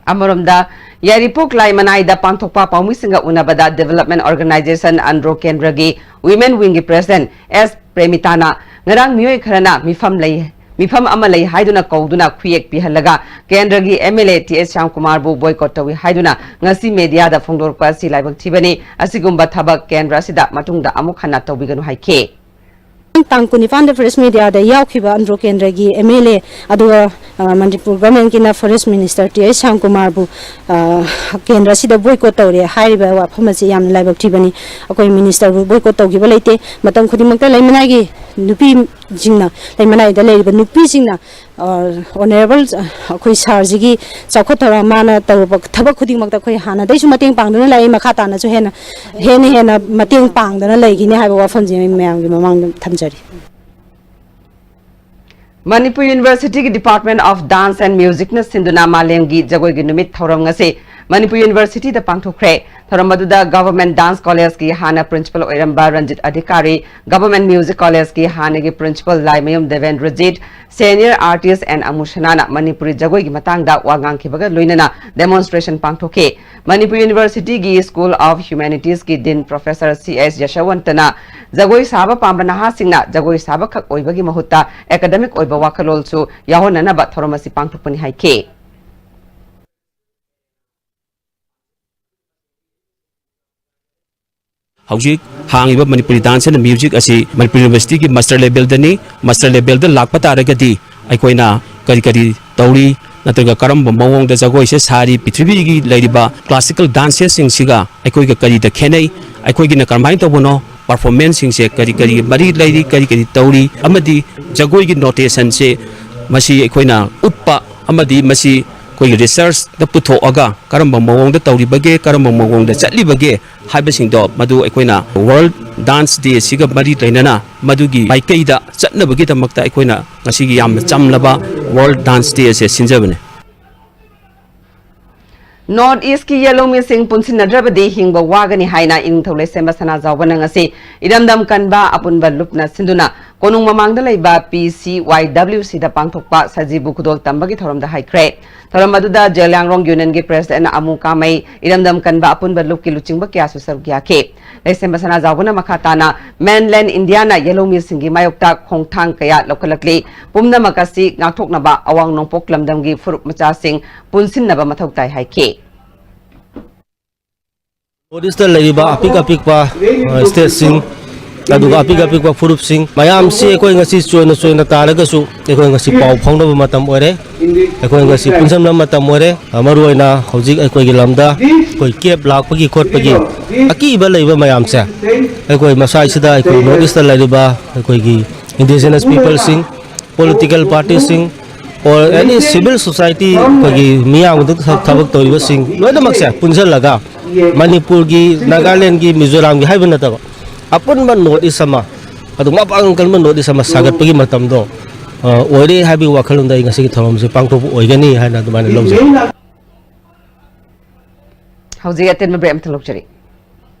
ꯑꯃꯔꯣꯝꯗ, ꯌꯥꯏꯔꯤꯄꯣꯛ ꯂꯥꯏꯃꯅꯥꯏꯗ ꯄꯥꯡꯊꯣꯛꯄ ꯄꯥꯎꯃꯤꯁꯤꯡꯒ ꯎꯅꯕꯗ Development Organization ꯑꯟꯗ꯭ꯔꯣ ꯀꯦꯟꯗ꯭ꯔꯒꯤ Women Wingꯒꯤ President ꯑꯦꯁ ꯄ꯭ꯔꯦꯃꯤꯇꯥꯅ ꯉꯔꯥꯡ ꯃꯤꯑꯣꯏ ꯈꯔꯅ ꯃꯤꯐꯝ ꯂꯩ, ꯃꯤꯐꯝ ꯑꯃ ꯂꯩ ꯍꯥꯏꯗꯨꯅ ꯀꯧꯗꯨꯅ ꯈꯨꯌꯦꯛ ꯄꯤꯍꯜꯂꯒ ꯀꯦꯟꯗ꯭ꯔꯒꯤ MLA ꯇꯤ ꯑꯦꯁ ꯁ꯭ꯌꯥꯝꯀꯨꯃꯥꯔꯕꯨ boycott ꯇꯧꯏ ꯍꯥꯏꯗꯨꯅ ꯉꯁꯤ mediaꯗ ꯐꯣꯡꯗꯣꯔꯛꯄ ꯑꯁꯤ ꯂꯥꯏꯕꯛ ꯊꯤꯕꯅꯤ꯫ ꯑꯁꯤꯒꯨꯝꯕ ꯊꯕꯛ ꯀꯦꯟꯗ꯭ꯔ ꯑꯁꯤꯗ ꯃꯇꯨꯡꯗ ꯑꯃꯨꯛ ꯍꯟꯅ ꯇꯧꯕꯤꯒꯅꯨ ꯍꯥꯏꯈꯤ꯫ ꯇꯥꯡ ꯀꯨꯟꯅꯤꯄꯥꯟꯗ press mediaꯗ ꯌꯥꯎꯈꯤꯕ ꯑꯟꯗ꯭ꯔꯣ ꯀꯦꯟꯗ꯭ꯔꯒꯤ MLA, ꯑꯗꯨꯒ, ꯑ, ꯃꯅꯤꯄꯨꯔ governmentꯀꯤꯅ Forest Minister ꯇꯤ ꯑꯦꯁ ꯁ꯭ꯌꯥꯝꯀꯨꯃꯥꯔꯕꯨ, ꯑ, ꯀꯦꯟꯗ꯭ꯔ ꯑꯁꯤꯗ boycott ꯇꯧꯔꯦ ꯍꯥꯏꯔꯤꯕ ꯋꯥꯐꯝ ꯑꯁꯤ ꯌꯥꯝꯅ ꯂꯥꯏꯕꯛ ꯊꯤꯕꯅꯤ꯫ ꯑꯩꯈꯣꯏ ministerꯕꯨ boycott ꯇꯧꯈꯤꯕ ꯂꯩꯇꯦ꯫ ꯃꯇꯝ ꯈꯨꯗꯤꯡꯃꯛꯇ ꯂꯩꯃꯅꯥꯏꯒꯤ ꯅꯨꯄꯤꯁꯤꯡꯅ, ꯂꯩꯃꯅꯥꯏꯗ ꯂꯩꯔꯤꯕ ꯅꯨꯄꯤꯁꯤꯡꯅ ꯑ, honourable, ꯑ, ꯑꯩꯈꯣꯏ sirꯁꯤꯒꯤ ꯆꯥꯎꯈꯠ ꯊꯧꯔꯥꯡ ꯃꯥꯅ ꯇꯧꯔꯨꯕ ꯊꯕꯛ ꯈꯨꯗꯤꯡꯃꯛꯇ ꯑꯩꯈꯣꯏ ꯍꯥꯟꯅꯗꯩꯁꯨ ꯃꯇꯦꯡ ꯄꯥꯡꯗꯨꯅ ꯂꯥꯛꯏ, ꯃꯈꯥ ꯇꯥꯅꯁꯨ ꯍꯦꯟꯅ, ꯍꯦꯟꯅ ꯍꯦꯟꯅ ꯃꯇꯦꯡ ꯄꯥꯡꯗꯨꯅ ꯂꯩꯈꯤꯅꯤ ꯍꯥꯏꯕ ꯋꯥꯐꯝꯁꯤ ꯑꯩ ꯃꯌꯥꯝꯒꯤ ꯃꯃꯥꯡꯗ ꯊꯝꯖꯔꯤ꯫ Manipur Universityꯒꯤ Department of Dance and Musicꯅ ꯁꯤꯟꯗꯨꯅ ꯃꯥꯂꯦꯝꯒꯤ ꯖꯒꯣꯏꯒꯤ ꯅꯨꯃꯤꯠ ꯊꯧꯔꯝ ꯉꯁꯤ ꯃꯅꯤꯄꯨꯔ Universityꯗ ꯄꯥꯡꯊꯣꯛꯈ꯭ꯔꯦ꯫ ꯊꯧꯔꯝ ꯑꯗꯨꯗ Government Dance Collegeꯀꯤ ꯍꯥꯟꯅ principal ꯑꯣꯏꯔꯝꯕ ꯔꯟꯖꯤꯠ ꯑꯙꯤꯀꯥꯔꯤ, Government Music Collegeꯀꯤ ꯍꯥꯟꯅꯒꯤ principal Laimayum Debendrajit, senior artist N ꯑꯃꯨꯁꯅꯥꯅ ꯃꯅꯤꯄꯨꯔꯤ ꯖꯒꯣꯏꯒꯤ ꯃꯇꯥꯡꯗ ꯋꯥ ꯉꯥꯡꯈꯤꯕꯒ ꯂꯣꯏꯅꯅ demonstration ꯄꯥꯡꯊꯣꯛꯈꯤ꯫ Manipur Universityꯒꯤ School of Humanitiesꯀꯤ Dean Professor C S ꯌꯥꯁꯋꯟꯇꯅ ꯖꯒꯣꯏ ꯁꯥꯕ ꯄꯥꯝꯕ ꯅꯍꯥꯁꯤꯡꯅ ꯖꯒꯣꯏ ꯁꯥꯕꯈꯛ ꯑꯣꯏꯕꯒꯤ ꯃꯍꯨꯠꯇ academic ꯑꯣꯏꯕ ꯋꯥꯈꯜꯂꯣꯟꯁꯨ ꯌꯥꯎꯍꯟꯅꯅꯕ ꯊꯧꯔꯝ ꯑꯁꯤ ꯄꯥꯡꯊꯣꯛꯄꯅꯤ ꯍꯥꯏꯈꯤ꯫ ꯍꯧꯖꯤꯛ ꯍꯥꯡꯉꯤꯕ ꯃꯅꯤꯄꯨꯔꯤ dance and music ꯑꯁꯤ ꯃꯅꯤꯄꯨꯔ Universityꯒꯤ master levelꯗꯅꯤ꯫ Master levelꯗ ꯂꯥꯛꯄ ꯇꯥꯔꯒꯗꯤ ꯑꯩꯈꯣꯏꯅ ꯀꯔꯤ ꯀꯔꯤ ꯇꯧꯔꯤ, ꯅꯠꯇ꯭ꯔꯒ ꯀꯔꯝꯕ ꯃꯑꯣꯡꯗ ꯖꯒꯣꯏꯁꯦ ꯁꯥꯔꯤ, ꯄ꯭ꯔꯤꯊꯤꯕꯤꯒꯤ ꯂꯩꯔꯤꯕ classical dancesꯁꯤꯡꯁꯤꯒ ꯑꯩꯈꯣꯏꯒ ꯀꯔꯤꯗ ꯈꯦꯠꯅꯩ, ꯑꯩꯈꯣꯏꯒꯤꯅ ꯀꯔꯝꯍꯥꯏꯅ ꯇꯧꯕꯅꯣ, performanceꯁꯤꯡꯁꯦ ꯀꯔꯤ ꯀꯔꯤ ꯃꯔꯤ ꯂꯩꯔꯤ, ꯀꯔꯤ ꯀꯔꯤ ꯇꯧꯔꯤ, ꯑꯃꯗꯤ ꯖꯒꯣꯏꯒꯤ notationꯁꯦ ꯃꯁꯤ ꯑꯩꯈꯣꯏꯅ ꯎꯠꯄ ꯑꯃꯗꯤ ꯃꯁꯤ ꯑꯩꯈꯣꯏꯒꯤ researchꯇ ꯄꯨꯊꯣꯛꯑꯒ ꯀꯔꯝꯕ ꯃꯑꯣꯡꯗ ꯇꯧꯔꯤꯕꯒꯦ, ꯀꯔꯝꯕ ꯃꯑꯣꯡꯗ ꯆꯠꯂꯤꯕꯒꯦ ꯍꯥꯏꯕꯁꯤꯡꯗꯣ ꯃꯗꯨ ꯑꯩꯈꯣꯏꯅ World Dance Dayꯁꯤꯒ ꯃꯔꯤ ꯂꯩꯅꯅ ꯃꯗꯨꯒꯤ ꯃꯥꯏꯀꯩꯗ ꯆꯠꯅꯕꯒꯤꯗꯃꯛꯇ ꯑꯩꯈꯣꯏꯅ ꯉꯁꯤꯒꯤ ꯌꯥꯝꯅ ꯆꯝꯂꯕ World Dance Day ꯑꯁꯦ ꯁꯤꯟꯖꯕꯅꯤ꯫ North East ꯀꯤ ꯌꯦꯜꯍꯧꯃꯤꯁꯤꯡ ꯄꯨꯟꯁꯤꯟꯅꯗ꯭ꯔꯕꯗꯤ ꯍꯤꯡꯕ ꯋꯥꯒꯅꯤ ꯍꯥꯏꯅ ꯏꯅꯤꯡꯊꯧ ꯂꯩꯁꯦꯝꯕ ꯁꯅꯥꯖꯥꯎꯕꯅ ꯉꯁꯤ ꯏꯔꯝꯗꯝ ꯀꯟꯕ ꯑꯄꯨꯟꯕ ꯂꯨꯞꯅ ꯁꯤꯟꯗꯨꯅ ꯀꯣꯅꯨꯡ ꯃꯃꯥꯡꯗ ꯂꯩꯕ P C Y W C ꯗ ꯄꯥꯡꯊꯣꯛꯄ ꯁꯖꯤꯕꯨ ꯈꯨꯗꯣꯜ ꯇꯝꯕꯒꯤ ꯊꯧꯔꯝꯗ ꯍꯥꯏꯈ꯭ꯔꯦ꯫ ꯊꯧꯔꯝ ꯑꯗꯨꯗ ꯖꯦꯂꯤꯌꯥꯡꯔꯣꯡ Union ꯒꯤ President ꯑꯃꯨ ꯀꯥꯃꯩ, ꯏꯔꯝꯗꯝ ꯀꯟꯕ ꯑꯄꯨꯟꯕ ꯂꯨꯞꯀꯤ ꯂꯨꯆꯤꯡꯕ ꯀꯌꯥꯁꯨ ꯁꯔꯨꯛ ꯌꯥꯈꯤ꯫ ꯂꯩꯁꯦꯝꯕ ꯁꯅꯥꯖꯥꯎꯕꯅ ꯃꯈꯥ ꯇꯥꯅ Mainland India ꯅ ꯌꯦꯜꯍꯧꯃꯤꯁꯤꯡꯒꯤ ꯃꯥꯌꯣꯛꯇ ꯈꯣꯡꯊꯥꯡ ꯀꯌꯥ ꯂꯧꯈꯠꯂꯛꯂꯤ, ꯄꯨꯝꯅꯃꯛ ꯑꯁꯤ ꯉꯥꯛꯊꯣꯛꯅꯕ ꯑꯋꯥꯡ ꯅꯣꯡꯄꯣꯛ ꯂꯝꯗꯝꯒꯤ ꯐꯨꯔꯨꯞ ꯃꯆꯥꯁꯤꯡ ꯄꯨꯟꯁꯤꯟꯅꯕ ꯃꯊꯧ ꯇꯥꯏ ꯍꯥꯏꯈꯤ꯫ North East ꯇ ꯂꯩꯔꯤꯕ ꯑꯄꯤꯛ ꯑꯄꯤꯛꯄ, ꯑ, state ꯁꯤꯡ, ꯑꯗꯨꯒ ꯑꯄꯤꯛ ꯑꯄꯤꯛꯄ ꯐꯨꯔꯨꯞꯁꯤꯡ ꯃꯌꯥꯝꯁꯤ ꯑꯩꯈꯣꯏ ꯉꯁꯤ ꯆꯣꯏꯅ ꯆꯣꯏꯅ ꯇꯥꯔꯒꯁꯨ ꯑꯩꯈꯣꯏ ꯉꯁꯤ ꯄꯥꯎ ꯐꯥꯎꯅꯕ ꯃꯇꯝ ꯑꯣꯏꯔꯦ꯫ ꯑꯩꯈꯣꯏ ꯉꯁꯤ ꯄꯨꯟꯁꯤꯟꯕ ꯃꯇꯝ ꯑꯣꯏꯔꯦ꯫ ꯑ, ꯃꯔꯨꯑꯣꯏꯅ ꯍꯧꯖꯤꯛ ꯑꯩꯈꯣꯏꯒꯤ ꯂꯝꯗ ꯑꯩꯈꯣꯏ ꯀꯦꯞ ꯂꯥꯛꯄꯒꯤ ꯈꯣꯠꯄꯒꯤ ꯑꯀꯤꯕ ꯂꯩꯕ ꯃꯌꯥꯝꯁꯦ ꯑꯩꯈꯣꯏ ꯃꯁꯥꯁꯤꯗ ꯑꯩꯈꯣꯏ North East ꯇ ꯂꯩꯔꯤꯕ ꯑꯩꯈꯣꯏꯒꯤ indigenous people ꯁꯤꯡ, political party ꯁꯤꯡ, or any civil society ꯑꯩꯈꯣꯏꯒꯤ ꯃꯤꯌꯥꯝꯗ ꯊꯕꯛ ꯇꯧꯔꯤꯕꯁꯤꯡ ꯂꯣꯏꯅꯃꯛꯁꯦ ꯄꯨꯟꯁꯤꯜꯂꯒ ꯃꯅꯤꯄꯨꯔꯒꯤ, ꯅꯥꯒꯥꯂꯦꯟꯒꯤ, ꯃꯤꯖꯣꯔꯥꯝꯒꯤ ꯍꯥꯏꯕ ꯅꯠꯇꯕ ꯑꯄꯨꯟꯕ North East ꯑꯃ, ꯑꯗꯨ ꯃꯄꯥꯡꯒꯜ ꯀꯟꯕ North East ꯑꯃ ꯁꯥꯒꯠꯄꯒꯤ ꯃꯇꯝꯗꯣ, ꯑ, ꯑꯣꯏꯔꯦ ꯍꯥꯏꯕꯒꯤ ꯋꯥꯈꯜꯂꯣꯟꯗ ꯑꯩ ꯉꯁꯤꯒꯤ ꯊꯧꯔꯝꯁꯤ ꯄꯥꯡꯊꯣꯛꯄ ꯑꯣꯏꯒꯅꯤ ꯍꯥꯏꯅ ꯑꯗꯨꯃꯥꯏꯅ ꯂꯧꯖꯩ꯫ ꯍꯧꯖꯤꯛ ꯑꯇꯦꯟꯕ break ꯑꯃꯇ ꯂꯧꯖꯔꯤ꯫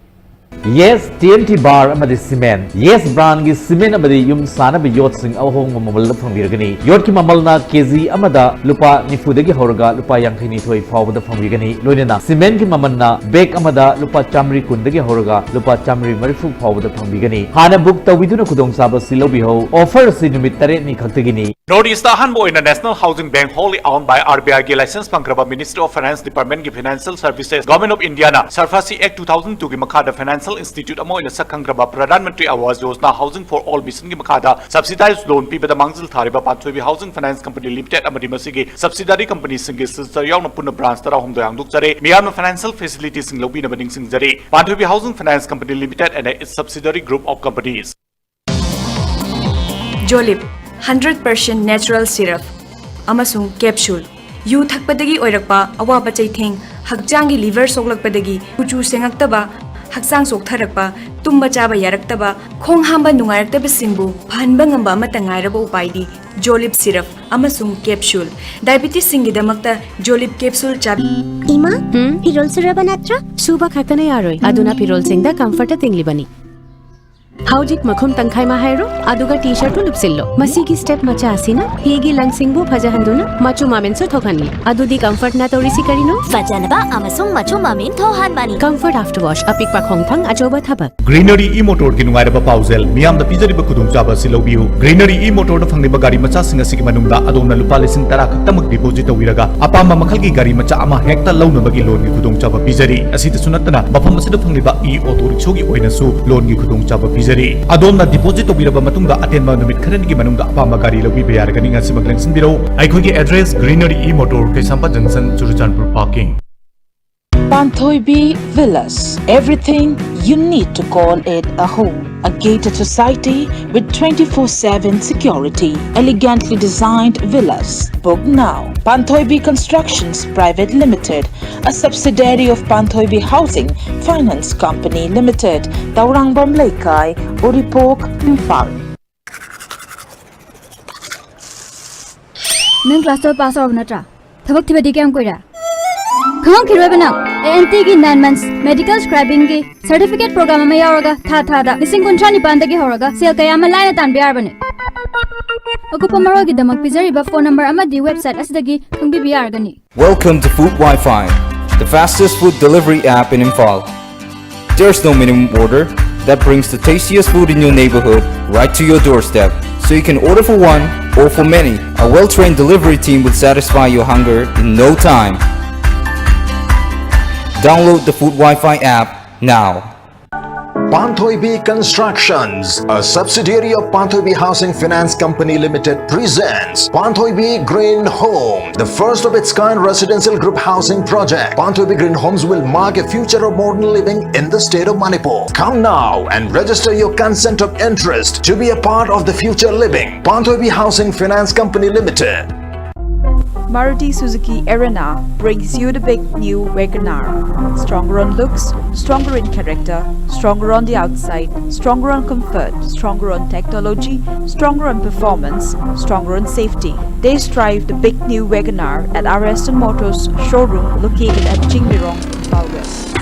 Yes T N T Bar ꯑꯃꯗꯤ Cement, Yes brand ꯒꯤ cement ꯑꯃꯗꯤ ꯌꯨꯝ ꯁꯥꯅꯕ ꯌꯣꯠꯁꯤꯡ ꯑꯍꯣꯡꯕ ꯃꯃꯜꯗ ꯐꯪꯕꯤꯔꯒꯅꯤ꯫ ꯌꯣꯠꯀꯤ ꯃꯃꯜꯅ K G ꯑꯃꯗ ꯂꯨꯄꯥ ꯅꯤꯐꯨꯗꯒꯤ ꯍꯧꯔꯒ ꯂꯨꯄꯥ ꯌꯥꯡꯈꯩꯅꯤꯊꯣꯏ ꯐꯥꯎꯕꯗ ꯐꯪꯕꯤꯒꯅꯤ꯫ ꯂꯣꯏꯅꯅ cement ꯀꯤ ꯃꯃꯜꯅ bag ꯑꯃꯗ ꯂꯨꯄꯥ ꯆꯥꯃꯔꯤ ꯀꯨꯟꯗꯒꯤ ꯍꯧꯔꯒ ꯂꯨꯄꯥ ꯆꯥꯃꯔꯤ ꯃꯔꯤꯐꯨ ꯐꯥꯎꯕꯗ ꯐꯪꯕꯤꯒꯅꯤ꯫ ꯍꯥꯟꯅ book ꯇꯧꯕꯤꯗꯨꯅ ꯈꯨꯗꯣꯡꯆꯥꯕ ꯑꯁꯤ ꯂꯧꯕꯤꯍꯧ꯫ Offer ꯑꯁꯤ ꯅꯨꯃꯤꯠ ꯇꯔꯦꯠꯅꯤ ꯈꯛꯇꯒꯤꯅꯤ꯫ North East ꯇ ꯑꯍꯥꯟꯕ ꯑꯣꯏꯅ National Housing Bank, wholly owned by R B I ꯒꯤ license ꯐꯪꯈ꯭ꯔꯕ Ministry of Finance Department ꯒꯤ Financial Services, Government of India ꯅ SARFAESI Act two thousand two ꯒꯤ ꯃꯈꯥꯗ financial institute ꯑꯃ ꯑꯣꯏꯅ ꯁꯛ ꯈꯪꯈ꯭ꯔꯕ Pradhan Mantri Awas Yojana Housing for All Mission ꯒꯤ ꯃꯈꯥꯗ subsidized loan ꯄꯤꯕꯗ ꯃꯥꯡꯖꯤꯜ ꯊꯥꯔꯤꯕ ꯄꯥꯟꯊꯣꯏꯕꯤ Housing Finance Company Limited ꯑꯃꯗꯤ ꯃꯁꯤꯒꯤ subsidiary company ꯁꯤꯡꯒꯤ signature ꯌꯥꯎꯅ ꯄꯨꯟꯅ branch ꯇꯔꯥꯍꯨꯝꯗꯣꯏ ꯍꯥꯡꯗꯣꯛꯆꯔꯦ꯫ ꯃꯤꯌꯥꯝꯅ financial facility ꯁꯤꯡ ꯂꯧꯕꯤꯅꯕ ꯅꯤꯡꯁꯤꯡꯖꯔꯤ꯫ ꯄꯥꯟꯊꯣꯏꯕꯤ Housing Finance Company Limited and its subsidiary group of companies꯫ Jolib, hundred percent natural syrup ꯑꯃꯁꯨꯡ capsule꯫ ꯌꯨ ꯊꯛꯄꯗꯒꯤ ꯑꯣꯏꯔꯛꯄ ꯑꯋꯥꯕ ꯆꯩꯊꯦꯡ, ꯍꯛꯆꯥꯡꯒꯤ liver ꯁꯣꯛꯂꯛꯄꯗꯒꯤ ꯀꯨꯆꯨ ꯁꯦꯡꯉꯛꯇꯕ, ꯍꯛꯆꯥꯡ ꯁꯣꯛꯊꯔꯛꯄ, ꯇꯨꯝꯕ ꯆꯥꯕ ꯌꯥꯔꯛꯇꯕ, ꯈꯣꯡ ꯍꯥꯝꯕ ꯅꯨꯡꯉꯥꯏꯔꯛꯇꯕꯁꯤꯡꯕꯨ ꯐꯍꯟꯕ ꯉꯝꯕ ꯑꯃꯠꯇ ꯉꯥꯏꯔꯕ ꯎꯄꯥꯏꯗꯤ ꯖꯣꯂꯤꯞ ꯁꯤꯔꯞ ꯑꯃꯁꯨꯡ ꯀꯦꯞꯁꯨꯜ꯫ ꯗꯥꯏꯕꯤꯇꯤꯁꯁꯤꯡꯒꯤꯗꯃꯛꯇ ꯖꯣꯂꯤꯞ ꯀꯦꯞꯁꯨꯜ ꯆꯥꯕꯤꯌꯨ꯫ ꯏꯃꯥ, ꯎꯝ? ꯐꯤꯔꯣꯜ ꯁꯨꯔꯕ ꯅꯠꯇ꯭ꯔꯥ? ꯁꯨꯕ ꯈꯛꯇꯅ ꯌꯥꯔꯣꯏ, ꯑꯗꯨꯅ ꯐꯤꯔꯣꯜꯁꯤꯡꯗ ꯀꯝꯐꯔꯠꯇ ꯇꯤꯡꯂꯤꯕꯅꯤ꯫ ꯍꯧꯖꯤꯛ ꯃꯈꯨꯝ ꯇꯪꯈꯥꯏ ꯑꯃ ꯍꯥꯏꯔꯣ, ꯑꯗꯨꯒ ꯇꯤ ꯁꯔꯠꯇꯨ ꯂꯨꯞꯁꯤꯜꯂꯣ꯫ ꯃꯁꯤꯒꯤ ꯁ꯭ꯇꯦꯞ ꯃꯆꯥ ꯑꯁꯤꯅ ꯐꯤꯒꯤ ꯂꯪꯁꯤꯡꯕꯨ ꯐꯖꯍꯟꯗꯨꯅ ꯃꯆꯨ ꯃꯃꯦꯟꯁꯨ ꯊꯣꯛꯍꯜꯂꯤ꯫ ꯑꯗꯨꯗꯤ ꯀꯝꯐꯔꯠꯅ ꯇꯧꯔꯤꯁꯤ ꯀꯔꯤꯅꯣ? ꯐꯖꯅꯕ ꯑꯃꯁꯨꯡ ꯃꯆꯨ ꯃꯃꯦꯟ ꯊꯣꯛꯍꯟꯕꯅꯤ꯫ ꯀꯝꯐꯔꯠ ꯑꯥꯐꯇꯔ ꯋꯥꯁ, ꯑꯄꯤꯛꯄ ꯈꯣꯡꯊꯥꯡ, ꯑꯆꯧꯕ ꯊꯕꯛ꯫ ꯒ꯭ꯔꯤꯅꯔꯤ ꯏ ꯃꯣꯇꯣꯔꯒꯤ ꯅꯨꯡꯉꯥꯏꯔꯕ ꯄꯥꯎꯖꯦꯜ, ꯃꯤꯌꯥꯝꯗ ꯄꯤꯖꯔꯤꯕ ꯈꯨꯗꯣꯡꯆꯥꯕ ꯑꯁꯤ ꯂꯧꯕꯤꯌꯨ꯫ ꯒ꯭ꯔꯤꯅꯔꯤ ꯏ ꯃꯣꯇꯣꯔꯗ ꯐꯪꯂꯤꯕ ꯒꯥꯔꯤ ꯃꯆꯥꯁꯤꯡ ꯑꯁꯤꯒꯤ ꯃꯅꯨꯡꯗ ꯑꯗꯣꯝꯅ ꯂꯨꯄꯥ ꯂꯤꯁꯤꯡ ꯇꯔꯥ ꯈꯛꯇꯃꯛ ꯗꯤꯄꯣꯖꯤꯠ ꯇꯧꯕꯤꯔꯒ ꯑꯄꯥꯝꯕ ꯃꯈꯜꯒꯤ ꯒꯥꯔꯤ ꯃꯆꯥ ꯑꯃ ꯍꯦꯛꯇ ꯂꯧꯅꯕꯒꯤ ꯂꯣꯟꯒꯤ ꯈꯨꯗꯣꯡꯆꯥꯕ ꯄꯤꯖꯔꯤ꯫ ꯑꯁꯤꯗꯁꯨ ꯅꯠꯇꯅ ꯃꯐꯝ ꯑꯁꯤꯗ ꯐꯪꯂꯤꯕ ꯏ ꯑꯣꯇꯣ ꯔꯤꯛꯁꯣꯒꯤ ꯑꯣꯏꯅꯁꯨ ꯂꯣꯟꯒꯤ ꯈꯨꯗꯣꯡꯆꯥꯕ ꯄꯤꯖꯔꯤ꯫ ꯑꯗꯣꯝꯅ ꯗꯤꯄꯣꯖꯤꯠ ꯇꯧꯕꯤꯔꯕ ꯃꯇꯨꯡꯗ ꯑꯇꯦꯟꯕ ꯅꯨꯃꯤꯠ ꯈꯔꯅꯤꯒꯤ ꯃꯅꯨꯡꯗ ꯑꯄꯥꯝꯕ ꯒꯥꯔꯤ ꯂꯧꯕꯤꯕ ꯌꯥꯔꯒꯅꯤ꯫ ꯉꯁꯤꯃꯛ ꯂꯦꯡꯁꯤꯟꯕꯤꯔꯛꯎ꯫ ꯑꯩꯈꯣꯏꯒꯤ address: greenery E motor, Keishampat ꯖꯪꯁꯟ, Churachandpur parking. Panthoibi Villas, everything you need to call it a home. A gated society with twenty-four seven security. Elegantly designed villas. Book now. Panthoibi Constructions Private Limited, a subsidiary of Panthoibi Housing Finance Company Limited, Taurangam Leikai, Uripok, Imphal. ꯅꯪ class twelve pass ꯇꯧꯔꯕ ꯅꯠꯇ꯭ꯔꯥ? ꯊꯕꯛ ꯊꯤꯕꯗꯤ ꯀꯌꯥꯝ ꯀꯨꯏꯔꯦ? ꯈꯪꯉꯝꯈꯤꯔꯣꯏꯕ ꯅꯪ꯫ A N ꯇꯤꯒꯤ nine months medical scribingꯒꯤ certificate program ꯑꯃ ꯌꯥꯎꯔꯒ ꯊꯥ ꯊꯥꯗ ꯂꯤꯁꯤꯡ ꯀꯨꯟꯊ꯭ꯔꯥ ꯅꯤꯄꯥꯟꯗꯒꯤ ꯍꯧꯔꯒ ꯁꯦꯜ ꯀꯌꯥ ꯑꯃ ꯂꯥꯏꯅ ꯇꯥꯟꯕ ꯌꯥꯔꯕꯅꯤ꯫ ꯑꯀꯨꯞꯄ ꯃꯔꯣꯜꯒꯤꯗꯃꯛ ꯄꯤꯖꯔꯤꯕ phone number ꯑꯃꯗꯤ website ꯑꯁꯤꯗꯒꯤ ꯈꯪꯕꯤꯕ ꯌꯥꯔꯒꯅꯤ꯫ Welcome to Food Wi-Fi, the fastest food delivery app in Imphal. There's no minimum order that brings the tastiest food in your neighborhood right to your doorstep. So you can order for one or for many. A well-trained delivery team will satisfy your hunger in no time. Download the Food Wi-Fi app now. Panthoibi Constructions, a subsidiary of Panthoibi Housing Finance Company Limited, presents Panthoibi Green Home, the first of its kind residential group housing project. Panthoibi Green Homes will mark a future of modern living in the state of Manipur. Come now and register your consent of interest to be a part of the future living. Panthoibi Housing Finance Company Limited. Maruti Suzuki Erina brings you the big new WagonR. Stronger on looks, stronger in character, stronger on the outside, stronger on comfort, stronger on technology, stronger on performance, stronger on safety. Test drive the big new WagonR at our Aston Motors showroom located at Jingbirong, Imphal West.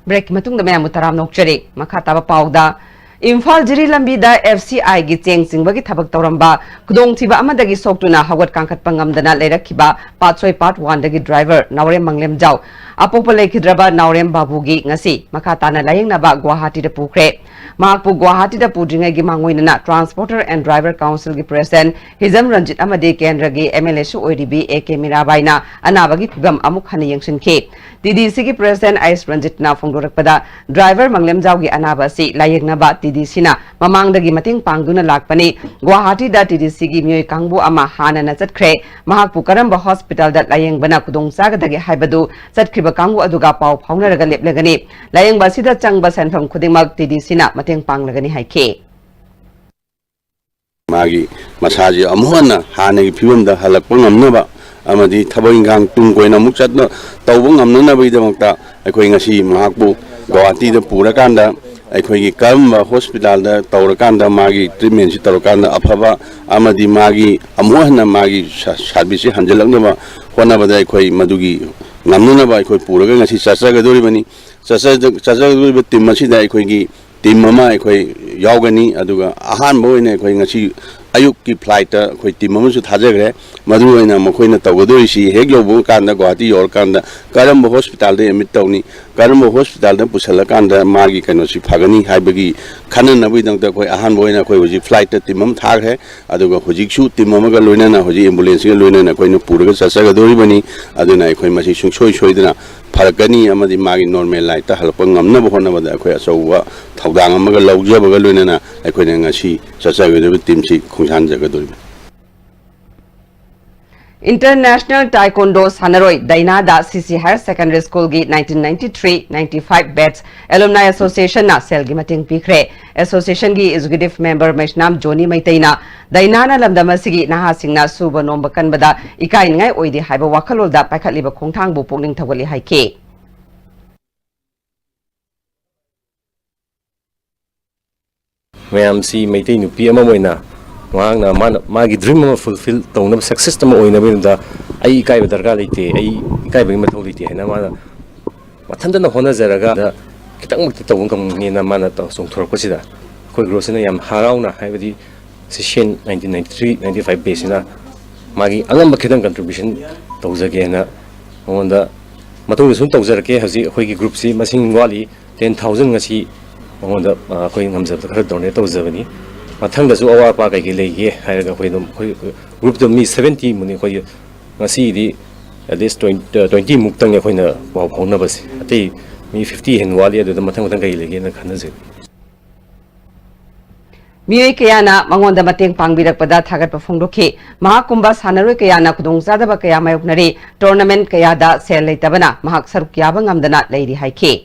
ꯕ꯭ꯔꯦꯛꯀꯤ ꯃꯇꯨꯡꯗ ꯃꯌꯥꯝꯕꯨ ꯇꯔꯥꯝꯅ ꯑꯣꯛꯆꯔꯤ꯫ ꯃꯈꯥ ꯇꯥꯕ ꯄꯥꯎꯗ, ꯏꯝꯐꯥꯜ ꯖꯤꯔꯤ ꯂꯝꯕꯤꯗ F C ꯑꯥꯏꯒꯤ ꯆꯦꯡ ꯆꯤꯡꯕꯒꯤ ꯊꯕꯛ ꯇꯧꯔꯝꯕ ꯈꯨꯗꯣꯡꯊꯤꯕ ꯑꯃꯗꯒꯤ ꯁꯣꯛꯇꯨꯅ ꯍꯧꯒꯠ ꯀꯥꯡꯈꯠꯄ ꯉꯝꯗꯅ ꯂꯩꯔꯛꯈꯤꯕ ꯄꯥꯠꯁꯣꯏ ꯄꯥꯠ ꯋꯥꯟꯗꯒꯤ ꯗ꯭ꯔꯥꯏꯚꯔ ꯅꯥꯎꯔꯦꯝ ꯃꯪꯂꯦꯝꯖꯥꯎ, ꯑꯄꯣꯛꯄ ꯂꯩꯈꯤꯗ꯭ꯔꯕ ꯅꯥꯎꯔꯦꯝ ꯕꯥꯕꯨꯒꯤ ꯉꯁꯤ ꯃꯈꯥ ꯇꯥꯅ ꯂꯥꯌꯦꯡꯅꯕ ꯒꯨꯋꯥꯍꯥꯇꯤꯗ ꯄꯨꯈ꯭ꯔꯦ꯫ ꯃꯍꯥꯛꯄꯨ ꯒꯨꯋꯥꯍꯥꯇꯤꯗ ꯄꯨꯗ꯭ꯔꯤꯉꯩꯒꯤ ꯃꯥꯡꯑꯣꯏꯅꯅ Transporter and Driver Councilꯒꯤ President ꯍꯤꯖꯝ ꯔꯟꯖꯤꯠ ꯑꯃꯗꯤ ꯀꯦꯟꯗ꯭ꯔꯒꯤ ꯑꯦꯝ ꯑꯦꯜ ꯑꯦꯁꯨ ꯑꯣꯏꯔꯤꯕꯤ ꯑꯦ ꯀꯦ ꯃꯤꯔꯥꯕꯥꯏꯅ ꯑꯅꯥꯕꯒꯤ ꯐꯤꯕꯝ ꯑꯃꯨꯛ ꯍꯟꯅ ꯌꯦꯡꯁꯤꯟꯈꯤ꯫ ꯇꯤ ꯗꯤ ꯁꯤꯒꯤ President ꯑꯩꯁ ꯔꯟꯖꯤꯠꯅ ꯐꯣꯡꯗꯣꯔꯛꯄꯗ, ꯗ꯭ꯔꯥꯏꯚꯔ ꯃꯪꯂꯦꯝꯖꯥꯎꯒꯤ ꯑꯅꯥꯕ ꯑꯁꯤ ꯂꯥꯌꯦꯡꯅꯕ ꯇꯤ ꯗꯤ ꯁꯤꯅ ꯃꯃꯥꯡꯗꯒꯤ ꯃꯇꯦꯡ ꯄꯥꯡꯗꯨꯅ ꯂꯥꯛꯄꯅꯤ꯫ ꯒꯨꯋꯥꯍꯥꯇꯤꯗ ꯇꯤ ꯗꯤ ꯁꯤꯒꯤ ꯃꯤꯑꯣꯏ ꯀꯥꯡꯕꯨ ꯑꯃ ꯍꯥꯟꯅꯅ ꯆꯠꯈ꯭ꯔꯦ꯫ ꯃꯍꯥꯛꯄꯨ ꯀꯔꯝꯕ ꯍꯣꯁꯄꯤꯇꯥꯜꯗ ꯂꯥꯌꯦꯡꯕꯅ ꯈꯨꯗꯣꯡ ꯆꯥꯒꯗꯒꯦ ꯍꯥꯏꯕꯗꯨ ꯆꯠꯈ꯭ꯔꯤꯕ ꯀꯥꯡꯕꯨ ꯑꯗꯨꯒ ꯄꯥꯎ ꯐꯥꯎꯅꯔꯒ ꯂꯦꯞꯂꯒꯅꯤ꯫ ꯂꯥꯌꯦꯡꯕ ꯑꯁꯤꯗ ꯆꯪꯕ ꯁꯦꯟꯐꯝ ꯈꯨꯗꯤꯡꯃꯛ ꯇꯤ ꯗꯤ ꯁꯤꯅ ꯃꯇꯦꯡ ꯄꯥꯡꯂꯒꯅꯤ ꯍꯥꯏꯈꯤ꯫ ꯃꯥꯒꯤ ꯃꯁꯥꯁꯦ ꯑꯃꯨꯛ ꯍꯟꯅ ꯍꯥꯟꯅꯒꯤ ꯐꯤꯕꯝꯗ ꯍꯜꯂꯛꯄ ꯉꯝꯅꯕ ꯑꯃꯗꯤ ꯊꯕꯛ ꯏꯪꯈꯥꯡ ꯇꯨꯡ ꯀꯣꯏꯅ ꯑꯃꯨꯛ ꯆꯠꯅ ꯇꯧꯕ ꯉꯝꯅꯅꯕꯒꯤꯗꯃꯛꯇ ꯑꯩꯈꯣꯏ ꯉꯁꯤ ꯃꯍꯥꯛꯄꯨ ꯒꯧꯍꯥꯇꯤꯗ ꯄꯨꯔꯀꯥꯟꯗ ꯑꯩꯈꯣꯏꯒꯤ ꯀꯔꯝꯕ ꯍꯣꯁꯄꯤꯇꯥꯜꯗ ꯇꯧꯔꯀꯥꯟꯗ ꯃꯥꯒꯤ ꯇ꯭ꯔꯤꯠꯃꯦꯟꯁꯤ ꯇꯧꯔꯀꯥꯟꯗ ꯑꯐꯕ ꯑꯃꯗꯤ ꯃꯥꯒꯤ ꯑꯃꯨꯛ ꯍꯟꯅ ꯃꯥꯒꯤ ꯁꯥ- ꯁꯥꯔꯚꯤꯁꯁꯤ ꯍꯟꯖꯤꯜꯂꯛꯅꯕ ꯍꯣꯠꯅꯕꯗ ꯑꯩꯈꯣꯏ ꯃꯗꯨꯒꯤ ꯉꯝꯅꯅꯕ ꯑꯩꯈꯣꯏ ꯄꯨꯔꯒ ꯉꯁꯤ ꯆꯠꯆꯒꯗꯧꯔꯤꯕꯅꯤ꯫ ꯆꯠꯆ- ꯆꯠꯆꯒꯗꯧꯔꯤꯕ ꯇꯤꯝ ꯑꯁꯤꯗ ꯑꯩꯈꯣꯏꯒꯤ ꯇꯤꯝ ꯑꯃ ꯑꯩꯈꯣꯏ ꯌꯥꯎꯒꯅꯤ꯫ ꯑꯗꯨꯒ ꯑꯍꯥꯟꯕ ꯑꯣꯏꯅ ꯑꯩꯈꯣꯏ ꯉꯁꯤ ꯑꯌꯨꯛꯀꯤ ꯐ꯭ꯂꯥꯏꯠꯇ ꯑꯩꯈꯣꯏ ꯇꯤꯝ ꯑꯃꯁꯨ ꯊꯥꯖꯈ꯭ꯔꯦ꯫ ꯃꯗꯨ ꯑꯣꯏꯅ ꯃꯈꯣꯏꯅ ꯇꯧꯒꯗꯧꯔꯤꯁꯤ ꯍꯦꯛ ꯌꯧꯕ ꯀꯥꯟꯗ, ꯒꯨꯋꯥꯍꯥꯇꯤ ꯌꯧꯔꯀꯥꯟꯗ ꯀꯔꯝꯕ ꯍꯣꯁꯄꯤꯇꯥꯜꯗ ꯑꯦꯗꯃꯤꯠ ꯇꯧꯅꯤ, ꯀꯔꯝꯕ ꯍꯣꯁꯄꯤꯇꯥꯜꯗ ꯄꯨꯁꯜꯂꯀꯥꯟꯗ ꯃꯥꯒꯤ ꯀꯩꯅꯣꯁꯤ ꯐꯒꯅꯤ ꯍꯥꯏꯕꯒꯤ ꯈꯟꯅꯅꯕꯒꯤꯗꯃꯛꯇ ꯑꯩꯈꯣꯏ ꯑꯍꯥꯟꯕ ꯑꯣꯏꯅ ꯑꯩꯈꯣꯏ ꯍꯧꯖꯤꯛ ꯐ꯭ꯂꯥꯏꯠꯇ ꯇꯤꯝ ꯑꯃ ꯊꯥꯈ꯭ꯔꯦ꯫ ꯑꯗꯨꯒ ꯍꯧꯖꯤꯛꯁꯨ ꯇꯤꯝ ꯑꯃꯒ ꯂꯣꯏꯅꯅ ꯍꯧꯖꯤꯛ ꯑꯦꯝꯕꯨꯂꯦꯟꯁꯁꯤꯒ ꯂꯣꯏꯅꯅ ꯑꯩꯈꯣꯏꯅ ꯄꯨꯔꯒ ꯆꯠꯆꯒꯗꯧꯔꯤꯕꯅꯤ꯫ ꯑꯗꯨꯅ ꯑꯩꯈꯣꯏ ꯃꯁꯤ ꯁꯨꯡꯁꯣꯏ ꯁꯣꯏꯗꯅ ꯐꯔꯛꯀꯅꯤ ꯑꯃꯗꯤ ꯃꯥꯒꯤ ꯅꯣꯔꯃꯦꯜ ꯂꯥꯏꯐꯇ ꯍꯜꯂꯛꯄ ꯉꯝꯅꯕ ꯍꯣꯠꯅꯕꯗ ꯑꯩꯈꯣꯏ ꯑꯆꯧꯕ ꯊꯧꯗꯥꯡ ꯑꯃꯒ ꯂꯧꯖꯕꯒ ꯂꯣꯏꯅꯅ ꯑꯩꯈꯣꯏꯅ ꯉꯁꯤ ꯆꯠꯆꯒꯗꯧꯔꯤꯕ ꯇꯤꯝꯁꯤ ꯈꯣꯡꯁꯥꯟꯖꯒꯗꯧꯔꯤꯕꯅꯤ꯫ International Taekwondo ꯁꯥꯟꯅꯔꯣꯏ ꯗꯥꯏꯅꯥꯗ C C Higher Secondary School ꯒꯤ nineteen ninety-three ninety-five batch Alumni Association ꯅ ꯁꯦꯜꯒꯤ ꯃꯇꯦꯡ ꯄꯤꯈ꯭ꯔꯦ꯫ Association ꯒꯤ Executive Member ꯃꯩꯁꯅꯥꯝ ꯖꯣꯅꯤ ꯃꯩꯇꯩꯅ ꯗꯥꯏꯅꯥꯅ ꯂꯝꯗꯝ ꯑꯁꯤꯒꯤ ꯅꯍꯥꯁꯤꯡꯅ ꯁꯨꯕ ꯅꯣꯝꯕ ꯀꯟꯕꯗ ꯏꯀꯥꯏꯅꯤꯡꯉꯥꯏ ꯑꯣꯏꯗꯦ ꯍꯥꯏꯕ ꯋꯥꯈꯜꯂꯣꯟꯗ ꯄꯥꯏꯈꯠꯂꯤꯕ ꯈꯣꯡꯊꯥꯡꯕꯨ ꯄꯨꯛꯅꯤꯡ ꯊꯧꯒꯠꯂꯤ ꯍꯥꯏꯈꯤ꯫ ꯃꯌꯥꯝꯁꯤ ꯃꯩꯇꯩ ꯅꯨꯄꯤ ꯑꯃ ꯑꯣꯏꯅ ꯃꯍꯥꯛꯅ ꯃꯥꯅ ꯃꯥꯒꯤ dream ꯑꯃ fulfill ꯇꯧꯅꯕ, success ꯑꯃ ꯑꯣꯏꯅꯕꯒꯤꯗꯃꯛꯇ ꯑꯩ ꯏꯀꯥꯏꯕ ꯗꯔꯀꯥꯔ ꯂꯩꯇꯦ, ꯑꯩ ꯏꯀꯥꯏꯕꯒꯤ ꯃꯊꯧ ꯂꯩꯇꯦ ꯍꯥꯏꯅ ꯃꯥꯅ ꯃꯊꯟꯇꯅ ꯍꯣꯠꯅꯖꯔꯒ ꯈꯤꯇꯪꯃꯛꯇꯤ ꯇꯧꯕ ꯉꯝꯒꯅꯤꯅ ꯃꯥꯅ ꯇꯧ-, ꯆꯣꯡꯊꯣꯔꯛꯄꯁꯤꯗ ꯑꯩꯈꯣꯏ ꯒ꯭ꯔꯣꯁꯤꯅ ꯌꯥꯝ ꯍꯔꯥꯎꯅ, ꯍꯥꯏꯕꯗꯤ ꯁꯤꯁꯤꯑꯦꯟ nineteen ninety-three ninety-five batch ꯁꯤꯅ ꯃꯥꯒꯤ ꯑꯉꯝꯕ ꯈꯤꯇꯪ contribution ꯇꯧꯖꯒꯦꯅ ꯃꯉꯣꯟꯗ ꯃꯇꯨꯡꯗ ꯁꯨꯝ ꯇꯧꯖꯔꯛꯀꯦ꯫ ꯍꯧꯖꯤꯛ ꯑꯩꯈꯣꯏꯒꯤ group ꯁꯤ ꯃꯁꯤꯡ ꯋꯥꯠꯂꯤ, ten thousand ꯉꯁꯤ ꯃꯉꯣꯟꯗ, ꯑ, ꯑꯩꯈꯣꯏ ꯉꯝꯖꯕꯗ ꯈꯔ donate ꯇꯧꯖꯕꯅꯤ꯫ ꯃꯊꯪꯗꯁꯨ ꯑꯋꯥꯠ ꯑꯄꯥ ꯀꯩꯀꯩ ꯂꯩꯒꯦ ꯍꯥꯏꯔꯒ ꯑꯩꯈꯣꯏ ꯑꯗꯨꯝ, ꯑꯩꯈꯣꯏ group ꯇ ꯃꯤ seventy ꯃꯨꯛꯅꯤ ꯑꯩꯈꯣꯏ ꯉꯁꯤꯗꯤ, at least twenty, twenty ꯃꯨꯛꯇꯪꯅꯤ ꯑꯩꯈꯣꯏꯅ ꯄꯥꯎ ꯐꯥꯎꯅꯕꯁꯦ꯫ ꯑꯇꯩ ꯃꯤ fifty ꯍꯦꯟꯅ ꯋꯥꯠꯂꯤ, ꯑꯗꯨꯗ ꯃꯊꯪ ꯃꯊꯪ ꯀꯔꯤ ꯂꯩꯒꯦꯅ ꯈꯟꯅꯖꯩ꯫ ꯃꯤꯑꯣꯏ ꯀꯌꯥꯅ ꯃꯉꯣꯟꯗ ꯃꯇꯦꯡ ꯄꯥꯡꯕꯤꯔꯛꯄꯗ ꯊꯥꯒꯠꯄ ꯐꯣꯡꯗꯣꯛꯈꯤ꯫ ꯃꯍꯥꯛꯀꯨꯝꯕ ꯁꯥꯟꯅꯔꯣꯏ ꯀꯌꯥꯅ ꯈꯨꯗꯣꯡꯆꯥꯗꯕ ꯀꯌꯥ ꯃꯥꯌꯣꯛꯅꯔꯤ꯫ Tournament ꯀꯌꯥꯗ ꯁꯦꯜ ꯂꯩꯇꯕꯅ ꯃꯍꯥꯛ ꯁꯔꯨꯛ ꯌꯥꯕ ꯉꯝꯗꯅ ꯂꯩꯔꯤ ꯍꯥꯏꯈꯤ꯫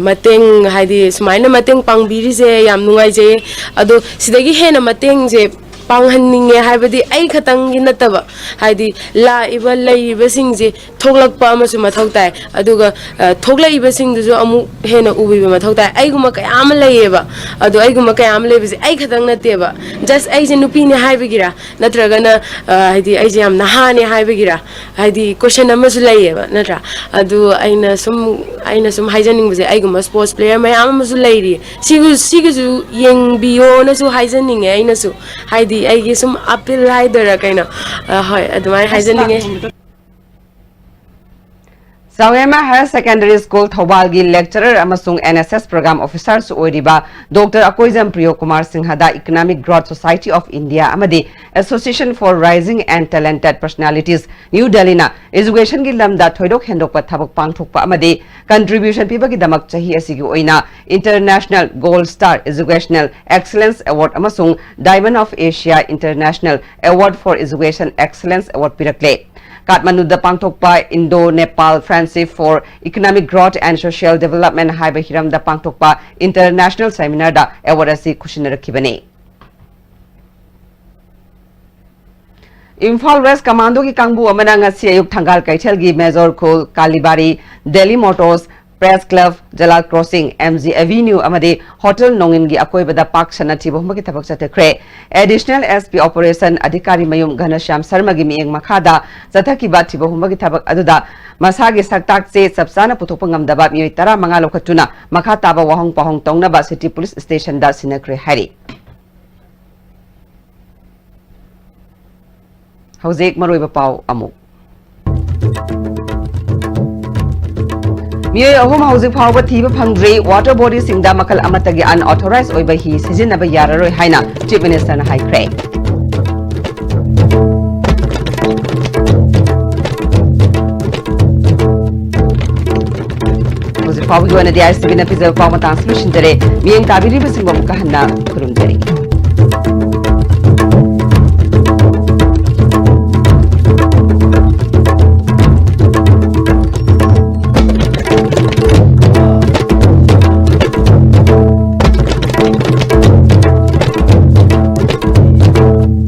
ꯃꯇꯦꯡ, ꯍꯥꯏꯗꯤ, ꯁꯨꯃꯥꯏꯅ ꯃꯇꯦꯡ ꯄꯥꯡꯕꯤꯔꯤꯁꯦ ꯌꯥꯝ ꯅꯨꯡꯉꯥꯏꯖꯩꯌꯦ꯫ ꯑꯗꯣ ꯁꯤꯗꯒꯤ ꯍꯦꯟꯅ ꯃꯇꯦꯡꯁꯦ ꯄꯥꯡꯍꯟꯅꯤꯡꯉꯦ, ꯍꯥꯏꯕꯗꯤ ꯑꯩ ꯈꯛꯇꯪꯒꯤ ꯅꯠꯇꯕ, ꯍꯥꯏꯗꯤ, ꯂꯥꯛꯏꯕ, ꯂꯩꯔꯤꯕꯁꯤꯡꯁꯦ ꯊꯣꯛꯂꯛꯄ ꯑꯃꯁꯨ ꯃꯊꯧ ꯇꯥꯏ꯫ ꯑꯗꯨꯒ, ꯑ, ꯊꯣꯛꯂꯛꯏꯕꯁꯤꯡꯗꯨꯁꯨ ꯑꯃꯨꯛ ꯍꯦꯟꯅ ꯎꯕꯤꯕ ꯃꯊꯧ ꯇꯥꯏ꯫ ꯑꯩꯒꯨꯝꯕ ꯀꯌꯥ ꯑꯃ ꯂꯩꯌꯦꯕ꯫ ꯑꯗꯣ ꯑꯩꯒꯨꯝꯕ ꯀꯌꯥ ꯑꯃ ꯂꯩꯕꯁꯦ ꯑꯩ ꯈꯛꯇꯪ ꯅꯠꯇꯦꯕ꯫ Just ꯑꯩꯁꯦ ꯅꯨꯄꯤꯅꯦ ꯍꯥꯏꯕꯒꯤꯔ, ꯅꯠꯇ꯭ꯔꯒꯅ, ꯑ, ꯍꯥꯏꯗꯤ, ꯑꯩꯁꯦ ꯌꯥꯝ ꯅꯍꯥꯅꯦ ꯍꯥꯏꯕꯒꯤꯔ, ꯍꯥꯏꯗꯤ, question ꯑꯃꯁꯨ ꯂꯩꯌꯦꯕ, ꯅꯠꯇ꯭ꯔꯥ? ꯑꯗꯨ ꯑꯩꯅ ꯁꯨꯝ, ꯑꯩꯅ ꯁꯨꯝ ꯍꯥꯏꯖꯅꯤꯡꯕꯁꯦ, ꯑꯩꯒꯨꯝꯕ sports player ꯃꯌꯥꯝ ꯑꯃꯁꯨ ꯂꯩꯔꯤ꯫ ꯁꯤꯒ-, ꯁꯤꯒꯤꯁꯨ ꯌꯦꯡꯕꯤꯌꯣꯅꯁꯨ ꯍꯥꯏꯖꯅꯤꯡꯉꯦ ꯑꯩꯅꯁꯨ꯫ ꯍꯥꯏꯗꯤ, ꯑꯩꯒꯤ ꯁꯨꯝ appeal ꯍꯥꯏꯗꯣꯏꯔꯥ ꯀꯩꯅꯣ, ꯑ, ꯍꯣꯏ, ꯑꯗꯨꯃꯥꯏꯅ ꯍꯥꯏꯖꯅꯤꯡꯉꯦ꯫ ꯆꯥꯎꯌꯦꯃ Higher Secondary School ꯊꯧꯕꯥꯜꯒꯤ lecturer ꯑꯃꯁꯨꯡ N S S program officerꯁꯨ ꯑꯣꯏꯔꯤꯕ Doctor Akoijam ꯄ꯭ꯔꯤꯌꯣ Kumar ꯁꯤꯡꯍꯗ Economic Growth Society of India ꯑꯃꯗꯤ Association for Rising and Talented Personalities, New Delhiꯅ educationꯒꯤ ꯂꯝꯗ ꯊꯣꯏꯗꯣꯛ ꯍꯦꯟꯗꯣꯛꯄ ꯊꯕꯛ ꯄꯥꯡꯊꯣꯛꯄ ꯑꯃꯗꯤ contribution ꯄꯤꯕꯒꯤꯗꯃꯛ ꯆꯍꯤ ꯑꯁꯤꯒꯤ ꯑꯣꯏꯅ International Gold Star Educational Excellence Award ꯑꯃꯁꯨꯡ Diamond of Asia International Award for Education Excellence Award ꯄꯤꯔꯛꯂꯦ꯫ ꯀꯥꯊꯃꯟꯗꯨꯗ ꯄꯥꯡꯊꯣꯛꯄ Indo Nepal Friendship for Economic Growth and Social Development ꯍꯥꯏꯕ ꯍꯤꯔꯝꯗ ꯄꯥꯡꯊꯣꯛꯄ international seminarꯗ award ꯑꯁꯤ ꯈꯨꯠꯁꯤꯟꯅꯔꯛꯈꯤꯕꯅꯤ꯫ ꯏꯝꯐꯥꯜ West Commandoꯒꯤ ꯀꯥꯡꯕꯨ ꯑꯃꯅ ꯉꯁꯤ ꯑꯌꯨꯛ ꯊꯪꯒꯥꯜ ꯀꯩꯊꯦꯜꯒꯤ Major ꯈꯨꯜ, ꯀꯥꯂꯤꯕꯥꯔꯤ, Delhi Motors, Press Club, Jalal Crossing, M G Avenue ꯑꯃꯗꯤ Hotel ꯅꯣꯡꯏꯟꯒꯤ ꯑꯀꯣꯏꯕꯗ ꯄꯥꯛ ꯁꯟꯅ ꯊꯤꯕ ꯍꯨꯝꯕꯒꯤ ꯊꯕꯛ ꯆꯠꯊꯈ꯭ꯔꯦ꯫ Additional S P Operation ꯑꯙꯤꯀꯥꯔꯤ ꯃꯌꯨꯝ ꯘꯅꯁ꯭ꯌꯥꯝ ꯁꯔꯃꯒꯤ ꯃꯤꯠꯌꯦꯡ ꯃꯈꯥꯗ ꯆꯠꯊꯈꯤꯕ ꯊꯤꯕ ꯍꯨꯝꯕꯒꯤ ꯊꯕꯛ ꯑꯗꯨꯗ ꯃꯁꯥꯒꯤ ꯁꯛꯇꯥꯛ ꯆꯦ ꯆꯞ ꯆꯥꯅ ꯄꯨꯊꯣꯛꯄ ꯉꯝꯗꯕ ꯃꯤꯑꯣꯏ ꯇꯔꯥꯃꯉꯥ ꯂꯧꯈꯠꯇꯨꯅ ꯃꯈꯥ ꯇꯥꯕ ꯋꯥꯍꯪ ꯄꯥꯎꯍꯪ ꯇꯧꯅꯕ City Police Stationꯗ ꯁꯤꯟꯅꯈ꯭ꯔꯦ ꯍꯥꯏꯔꯤ꯫ ꯍꯧꯖꯤꯛ ꯃꯔꯨꯑꯣꯏꯕ ꯄꯥꯎ ꯑꯃꯨꯛ꯫ ꯃꯤꯑꯣꯏ ꯑꯍꯨꯝ ꯍꯧꯖꯤꯛ ꯐꯥꯎꯕ ꯊꯤꯕ ꯐꯪꯗ꯭ꯔꯤ꯫ Water bodyꯁꯤꯡꯗ ꯃꯈꯜ ꯑꯃꯠꯇꯒꯤ unauthorized ꯑꯣꯏꯕ ꯍꯤ ꯁꯤꯖꯤꯟꯅꯕ ꯌꯥꯔꯔꯣꯏ ꯍꯥꯏꯅ Chief Ministerꯅ ꯍꯥꯏꯈ꯭ꯔꯦ꯫ ꯍꯧꯖꯤꯛ ꯐꯥꯎꯕꯒꯤ ꯑꯣꯏꯅꯗꯤ I S T Vꯅ ꯄꯤꯖꯕ ꯄꯥꯎ ꯃꯇꯥꯡꯁꯤ ꯂꯣꯏꯁꯤꯟꯖꯔꯦ꯫ ꯃꯤꯠꯌꯦꯡ ꯇꯥꯕꯤꯔꯤꯕꯁꯤꯡꯕꯨ ꯑꯃꯨꯛꯀ ꯍꯟꯅ ꯈꯨꯔꯨꯝꯖꯔꯤ꯫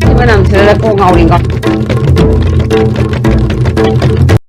ꯁꯤꯃꯅꯝꯁꯤꯗ ꯀꯣꯛ ꯉꯥꯎꯔꯤ ꯉꯥꯎ-